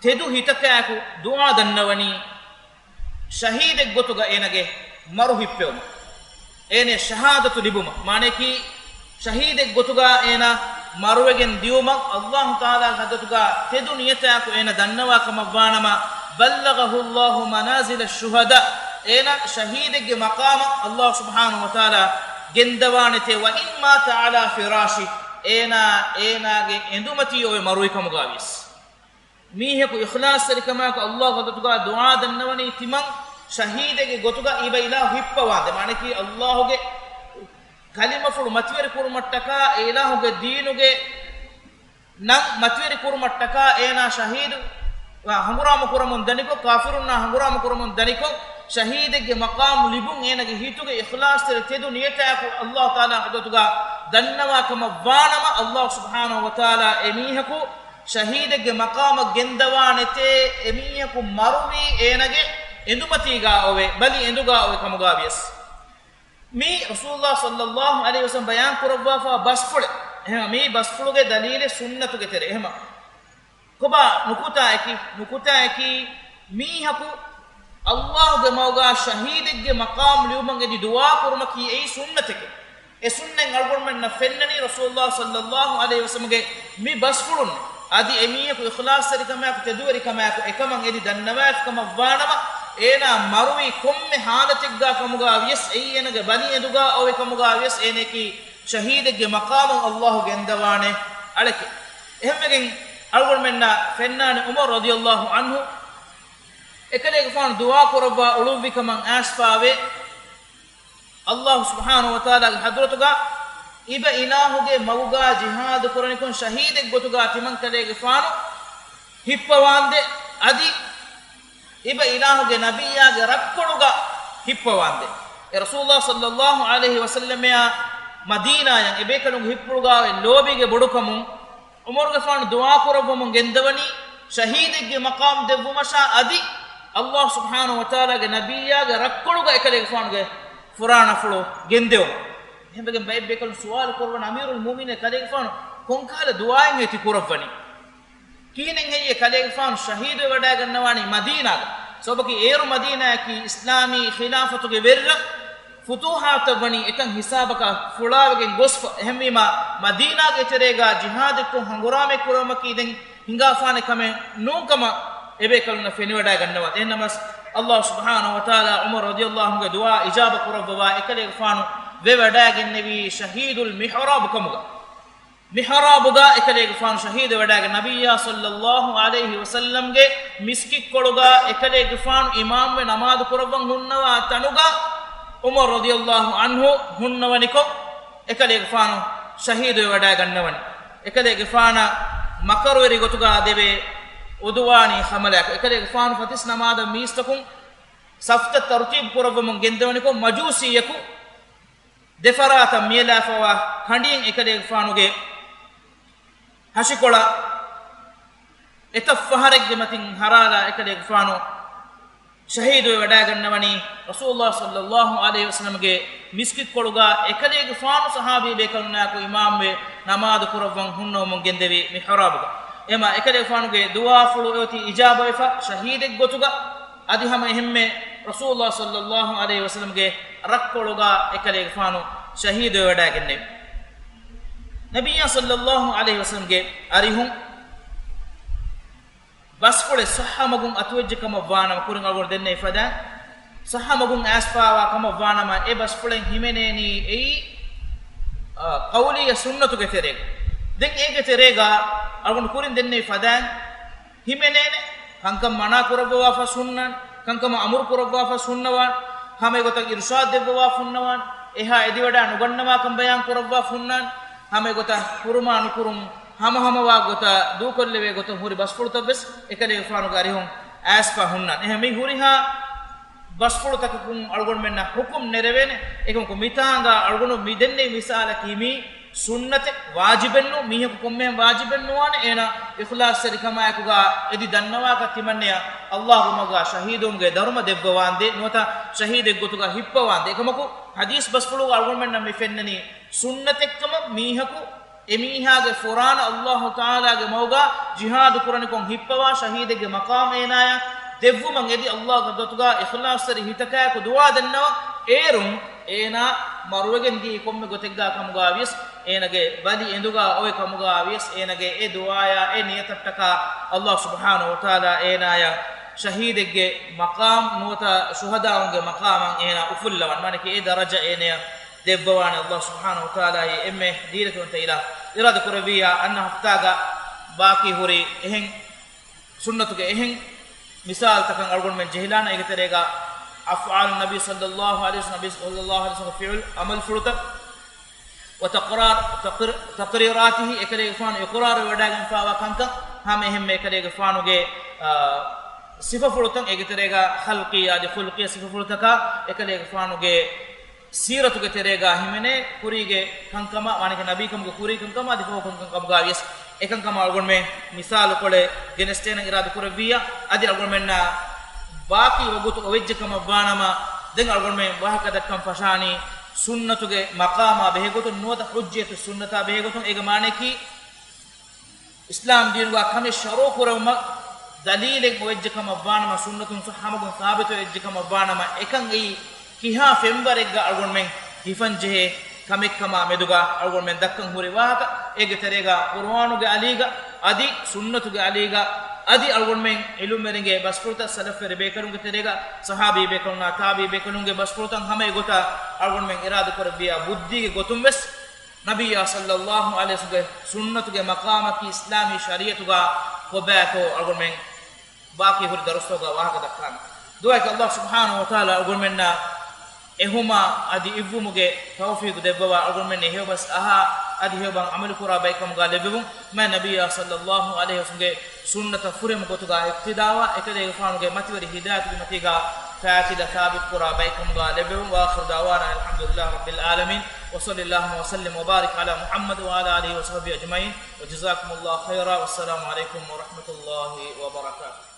ތެދު ހިތަކާއެކު ދުޢާ ދަންނަވަނީ، ޝަހީދެއްގޮތުގަ އޭނަގެ މަރު ހިއްޕެވުމަށް، އޭނަ ޝަހާދަތު ލިބުމަށް. މާނައަކީ، ޝަހީދެއްގޮތުގަ އޭނަ މަރުވެގެން ދިއުމަށް އައްލާހު ތަޢާލާ ޙަޟްރަތުގާ ތެދު ނިޔަތާއެކު އޭނަ ދަންނަވާ ކަމަށްވާނަމަ، بلغه الله منازل الشهداء، އޭނަ ޝަހީދެއްގެ މަޤާމަށް އައްލާހު ސުބްޙާނަހު ވަތަޢާލާ ގެންދަވާނެތޭ، وإن مات على فراشه، އޭނާ އޭނާގެ އެނދުމަތީ އޮވެ މަރުވި ކަމުގާވިޔަސް. މީހަކު އިޚްލާޞްތެރިކަމާއެކު އައްލާހު ޙަޟްރަތުގާ ދުޢާ ދަންނަވަނީ ތިމަން ޝަހީދެއްގެ ގޮތުގަ އިބަ އިލާހު ހިއްޕަވާނދޭ. މާނައަކީ އައްލާހުގެ ކަލިމަފުޅު މަތިވެރި ކުރުމަށްޓަކާ، އެ އިލާހުގެ ދީނުގެ ނަން މަތިވެރި ކުރުމަށްޓަކާ އޭނާ ޝަހީދު ހަނގުރާމަ ކުރަމުން ދަނިކޮށް، ކާފިރުންނާ ހަނގުރާމަ ކުރަމުން ދަނިކޮށް، ޝަހީދެއްގެ މަޤާމު ލިބުން އޭނާގެ ހިތުގެ އިޚްލާޞްތެރި ތެދު ނިޔަތާއެކު އައްލާހު ތަޢާލާ ޙަޟްރަތުގާ ދަންނަވާ ކަމަށް ވާނަމަ، އައްލާހު ސުބްޙާނަހު ވަތަޢާލާ އެ މީހަކު ޝަހީދެއްގެ މަޤާމަށް ގެންދަވާނެތޭ، އެ މީހަކު މަރުވީ އޭނާގެ އެނދުމަތީގާ އޮވޭ، ބަލި އެނދުގާ އޮވޭ ކަމުގާ ވިޔަސް. މީ ރަސޫލުﷲ ޞައްލައްލާހު ޢަލައިހި ވަސައްލަމް ބަޔާން ކުރައްވާފާ ބަސްފުޅެއް. އެހެން މީ ބަސްފުޅުގެ ދަލީލެއް ސުންނަތުގެ ތެރޭ. އެހެމަ ކޮބާ ނުކުތާއަކީ؟ ނުކުތާއަކީ، މީހަކު އައްލާހުގެ މަގުގާ ޝަހީދެއްގެ މަޤާމު ލިބުމަށް އެދި ދުޢާ ކުރުމަކީ އެއީ ސުންނަތެކޭ. އެ ސުންނަތް އަޅުގަނޑުމެންނަށް ފެންނަނީ ރަސޫލުﷲ ޞައްލައްލާހު ޢަލައިހި ވަސައްލަމްގެ މި ބަސްފުޅުން. އަދި އެ މީހަކު އިޚްލާޞްތެރިކަމާއެކު، ތެދުވެރިކަމާއެކު އެކަމަށް އެދި ދަންނަވާފި ކަމަށް ވާނަމަ، އޭނާ މަރުވީ ކޮންމެ ޙާލަތެއްގާ ކަމުގާ ވިޔަސް، އެއީ އޭނާގެ ބަލި އެނދުގާ އޮވޭ ކަމުގާ ވިޔަސް، އޭނައަކީ ޝަހީދެއްގެ މަޤާމަށް އައްލާހު ގެންދަވާނެ އަޅެކޭ. އެހެންވެގެން އަޅުގަނޑުމެންނަށް ފެންނާނެ ޢުމަރު ރަޟިޔައްލާހު ޢަންހު އެކަލޭގެފާނު ދުޢާ ކުރައްވާ އުޅުއްވި ކަމަށް އައިސްފާވޭ. އައްލާހު ސުބްޙާނަހު ވަތަޢާލާގެ ޙަޟްރަތުގާ އިބަ އިލާހުގެ މަގުގާ ޖިހާދު ކުރަނިކޮށް ޝަހީދެއް ގޮތުގާ ތިމަން ކަލޭގެފާނު ހިއްޕަވާނދޭ. އަދި އިބަ އިލާހުގެ ނަބިއްޔާގެ ރައްކޮޅުގަ ހިއްޕަވާނދޭ. އެ ރަސޫލުﷲ ޞައްލައްލާހު ޢަލައިހި ވަސައްލަމައާ މަދީނާޔަށް އެބޭކަލުން ހިއްޕުޅުގާ އޮތް ލޯބީގެ ބޮޑުކަމުން ޢުމަރުގެފާނު ދުޢާ ކުރައްވަމުން ގެންދަވަނީ، ޝަހީދެއްގެ މަޤާމް ދެއްވުމަށާ އަދި އައްލާހު ސުބްޙާނަހު ވަތަޢާލާގެ ނަބިއްޔާގެ ރައްކޮޅުގަ އެކަލޭގެފާނުގެ ފުރާނަފުޅު ގެންދެވުމަށް. އެހެންވެގެން ބައެއް ބޭކަލުން ސުވާލު ކުރައްވަނީ، އަމީރުލް މުއުމިނީން ކަލޭގެފާނު ކޮންކަހަލަ ދުޢާއެއް އޭތި ކުރައްވަނީ؟ ކިހިނެއް ހެއްޔޭ ކަލޭގެފާނު ޝަހީދުވެ ވަޑައިގަންނަވާނީ މަދީނާގަ؟ ސަބަބަކީ އޭރު މަދީނާއަކީ އިސްލާމީ ޚިލާފަތުގެ ވެރިރަށް، ފުތޫޙާތަށް ވަނީ އެތަން ހިސާބަކަށް ފުޅާވެގެން ގޮސްފަ. އެހެންވީމާ، މަދީނާގެ ތެރޭގާ ޖިހާދެއްކޮށް ހަނގުރާމައެއް ކުރުމަކީ ދެން ހިނގާފާނެ ކަމެއް ނޫން ކަމަށް އެބޭކަލުންނަށް ފެނިވަޑައިގަންނަވާ. އެހެންނަމަސް، އައްލާހު ސުބްޙާނަހު ވަތަޢާލާ ޢުމަރު ރަޟިޔައްލާހު ޢަންހުގެ ދުޢާ އިޖާބަ ކުރައްވަވާ، އެކަލޭގެފާނު ވެވަޑައިގެންނެވީ ޝަހީދުލް މިޙްރާބު ކަމުގަ. މިޙްރާބުގަ އެކަލޭގެފާނު ޝަހީދުވެވަޑައިގެން، ނަބިއްޔާ ޞައްލައްލާހު ޢަލައިހި ވަސައްލަމްގެ މިސްކިތްކޮޅުގަ އެކަލޭގެފާނު އިމާމްވެ ނަމާދު ކުރައްވަން ހުންނަވާ ތަނުގަ ޢުމަރު ރަޟިޔައްލާހު ޢަންހު ހުންނަވަނިކޮށް، އެކަލޭގެފާނު ޝަހީދުވެވަޑައިގަންނަވަނީ. އެކަލޭގެފާނަށް މަކަރުވެރި ގޮތުގަ ދެވޭ ޢުދުވާނީ ޙަމަލާއެކު، އެކަލޭގެފާނު ފަތިސް ނަމާދަށް މީސްތަކުން ސަފްތައް ތަރުތީބު ކުރައްވަމުން ގެންދަވަނިކޮށް، މަޖޫސީއަކު ދެފަރާތަށް މިއެލާފަވާ ކަނޑިއެއް އެކަލޭގެފާނުގެ ހަށިކޮޅަށް އެތައް ފަހަރެއްގެ މަތިން ހަރާލާ އެކަލޭގެފާނު ޝަހީދުވެ ވަޑައިގަންނަވަނީ، ރަސޫލުﷲ ޞައްލައްލާހު ޢަލައިހި ވަސައްލަމްގެ މިސްކިތްކޮޅުގަ އެކަލޭގެފާނު ޞަޙާބީ ބޭކަލުންނާއެކު އިމާމްވެ ނަމާދު ކުރައްވަން ހުންނަވަމުން ގެންދެވި މިޙްރާބުގަ. އެމާ އެކަލޭގެފާނުގެ ދުޢާފުޅު އެއޮތީ އިޖާބަވެފަ، ޝަހީދެއްގޮތުގަ އަދި ހަމަ އެހެންމެ ރަސޫލުﷲ ޞައްލައްލާހު ޢަލައިހި ވަސައްލަމްގެ ރައްކޮޅުގަ އެކަލޭގެފާނު ޝަހީދުވެވަޑައިގެންނެވި. ނަބިއްޔާ ޞައްލައްލާހު ޢަލައިހި ވަސައްލަމްގެ އަރިހުން ބަސްފުޅެއް ޞައްޙަ މަގުން އަތުވެއްޖެ ކަމަށް ވާނަމަ، ކުރިން އަޅުގަނޑު ދެންނެވި ފަދައިން، ޞައްޙަ މަގުން އައިސްފާވާ ކަމަށް ވާނަމަ، އެ ބަސްފުޅެއް ހިމެނޭނީ އެއީ، އާ، ޤައުލީ ސުންނަތުގެ ތެރޭގަ. ދެން އޭގެ ތެރޭގަ އަޅުގަނޑު ކުރިން ދެންނެވި ފަދައިން، ހިމެނޭނެ، ކަންކަން މަނާ ކުރައްވަވާފަ ހުންނާނެ، ކަންކަމަށް އަމުރު ކުރައްވާފަ ހުންނަވާނެ، ހަމަ އެގޮތަށް އިރުޝާދު ދެއްވަވާފަ ހުންނަވާނެ، އެހާ އެދިވަޑާ ނުގަންނަވާކަން ބަޔާން ކުރައްވާފަ ހުންނާނެ، ހަމަ އެގޮތަށް ކުރުމާ ނުކުރުން ހަމަހަމަވާ ގޮތަށް ދޫކޮށްލެވޭ ގޮތަށް ހުރި ބަސްފުޅުތައްވެސް އެކަލޭގެފާނުގެ އަރިހުން އައިސްފަ ހުންނާނެ. އެހެން މި ހުރިހާ ބަސްފުޅުތަކަކުން އަޅުގަނޑުމެންނަށް ޙުކުމް ނެރެވޭނެ. އެކަމަކު މިތާނގާ އަޅުގަނޑު މި ދެންނެވި މިސާލަކީ މީ ސުންނަތެއް، ވާޖިބެއްނޫ. މީހަކު ކޮންމެހެން ވާޖިބެއްނުވާނެ އޭނާ އިޚްލާޞްތެރިކަމާއެކުގާ އެދި ދަންނަވާކަށް ތިމަންނަޔަށް އައްލާހުގެ މަގުގާ ޝަހީދުވުމުގެ ދަރުމަ ދެއްވަވާނދޭ، ނުވަތަ ޝަހީދެއްގޮތުގަ ހިއްޕަވާނދޭ. އެކަމަކު ޙަދީޘް ބަސްފުޅުގަ އަޅުގަނޑުމެންނަށް މި ފެންނަނީ ސުންނަތެއްކަމަށް. މީހަކު އެމީހާގެ ފުރާނަ އައްލާހު ތަޢާލާގެ މަގުގާ ޖިހާދު ކުރަނިކޮށް ހިއްޕަވާ، ޝަހީދެއްގެ މަޤާމް އޭނާޔަށް ދެއްވުމަށް އެދި، އައްލާހުގެ ޙަޟްރަތުގާ އިޚްލާޞްތެރި ހިތަކާއެކު ދުޢާ ދަންނަވަން. އޭރުން އޭނާ މަރުވެގެން ދިޔައީ ކޮންމެ ގޮތެއްގާ ކަމުގާ ވިޔަސް، އޭނަގެ ބަލި އެނދުގަ އޮވެ ކަމުގަ ވިޔަސް، އޭނަގެ އެ ދުޢާޔާ އެ ނިޔަތަށްޓަކާ އައްލާހު ސުބްޙާނަހު ވަތަޢާލާ އޭނާޔަށް ޝަހީދެއްގެ މަޤާމް ނުވަތަ ޝުހަދާއުންގެ މަޤާމަށް އޭނާ އުފުއްލަވަން. މާނަކީ އެ ދަރަޖަ އޭނަޔަށް ދެއްވަވާނެ އައްލާހު ސުބްޙާނަހު ވަތަޢާލާ އެންމެ ދީލަތިވަންތަ އިލާހު. އިރާދަ ކުރެއްވިއްޔާ އަންނަ ހަފްތާގަ ބާކީ ހުރި އެހެން ސުންނަތުގެ އެހެން މިސާލުތަކަށް އަޅުގަނޑުމެން ޖެހިލާނަން. އޭގެ ތެރޭގަ އަފްޢާލު ނަބީ ޞައްލައްލާހު ޢަލައިހި ވަސައްލަމް، ނަބީ ޞައްލައްލާހު ޢަލައިހި ވަސައްލަމްގެ ފިޢުލު ޢަމަލުފުޅުތައް، ވަތަޤްރާރު، ތަޤްރި، ތަޤްރީރާތިހި، އެކަލޭގެފާނު އިޤްރާރު ވެވަޑައިގެންފާވާ ކަންކަން، ހަމަ އެހެންމެ އެކަލޭގެފާނުގެ، އާ، ސިފަފުޅުތައް، އޭގެ ތެރޭގަ ޚަލްޤީ އަދި ޚުލްޤީ ސިފަފުޅުތަކާ، އެކަލޭގެފާނުގެ ސީރަތުގެ ތެރޭގަ ހިމެނޭ ކުރީގެ ކަންކަމާ، ވާނެކެ ނަބީކަމުގެ ކުރީ ކަންކަމާ އަދި ފަހު ކަންކަމުގަ ވިޔަސް، އެކަންކަމާ އަޅުގަނޑުމެން މިސާލުކޮޅެއް ގެނެސްދޭނަން އިރާދަ ކުރެއްވިއްޔާ، އަދި އަޅުގަނޑުމެންނާ ބާކީ ވަގުތު އޮވެއްޖެ ކަމަށްވާނަމަ، ދެން އަޅުގަނޑުމެން ވާހަކަ ދައްކަން ފަށާނީ ސުންނަތުގެ މަޤާމާ ބެހޭގޮތުން ނުވަތަ ޙުއްޖިއްޔަތުއްސުންނަތާ ބެހޭގޮތުން. އޭގެ މާނަޔަކީ، އިސްލާމް ދީނުގަ ކަމެއް ޝަރުޢު ކުރެވުމަށް ދަލީލެއް އޮވެއްޖެ ކަމަށްވާނަމަ، ސުންނަތުން ހަމަގުން ސާބިތުވެއްޖެ ކަމަށްވާނަމަ، އެކަން އެއީ ކިހާ ފެންވަރެއްގަ އަޅުގަނޑުމެން ހިފަންޖެހޭ ކަމެއްކަމާ މެދުގަ އަޅުގަނޑުމެން ދައްކަން ހުރި ވާހަކަ. އޭގެ ތެރޭގަ ޤުރުއާނުގެ އަލީގަ އަދި ސުންނަތުގެ އަލީގަ އަދި އަޅުގަނޑުމެން ޢިލްމުވެރިންގެ ބަސްފުޅުތައް، ސަލަފްވެރި ބޭކަލުންގެ ތެރޭގަ، ޞަޙާބީ ބޭކަލުންނާ ތާބިޢީ ބޭކަލުންގެ ބަސްފުޅުތައް، ހަމަ އެގޮތަށް އަޅުގަނޑުމެން އިރާދަކުރެއްވިއްޔާ ބުއްދީގެ ގޮތުން ވެސް ނަބިއްޔާ ޞައްލައްލާހު ޢަލައިހި ވަސައްލަމްގެ ސުންނަތުގެ މަޤާމަކީ އިސްލާމީ ޝަރީޢަތުގަ ކޮބާތޯ އަޅުގަނޑުމެން ބާކީ ހުރި ދަރުސްތަކުގަ ވާހަކަ ދައްކާނެ. ދުޢާއަކީ އައްލާހު ސުބްޙާނަހު ވަތަޢާލާ އަޅުގަނޑުމެންނަށް އެހުމާ އަދި އިއްވުމުގެ ތައުފީޤު ދެއްވަވާ، އަޅުގަނޑުމެން އެހެޔޮބަސް އަހާ އަދި ހެޔޮބަސް ޢަމަލުކުރާ ބައެއްކަމުގަ ލެއްވެވުން. މާތް ނަބިއްޔާ ޞައްލައްލާހު ޢަލައިހި ވަސައްލަމްގެ ސުންނަތަށް ފުރިހަމަ ގޮތުގަ އިޤްތިދާވާ، އެކަލޭގެފާނުގެ މަތިވެރި ހިދާޔަތުގެ މަތީގަ ފާތިލަ ސާބިތުކުރާ ބައެއްކަމުގަ ލެއްވެވުން. وآخر دعوانا أن الحمد لله رب العالمين، وصل اللهم وسلم وبارك على محمد وعلى آله وصحبه أجمعين، وجزاكم الله خيرا، والسلام عليكم ورحمة الله وبركاته.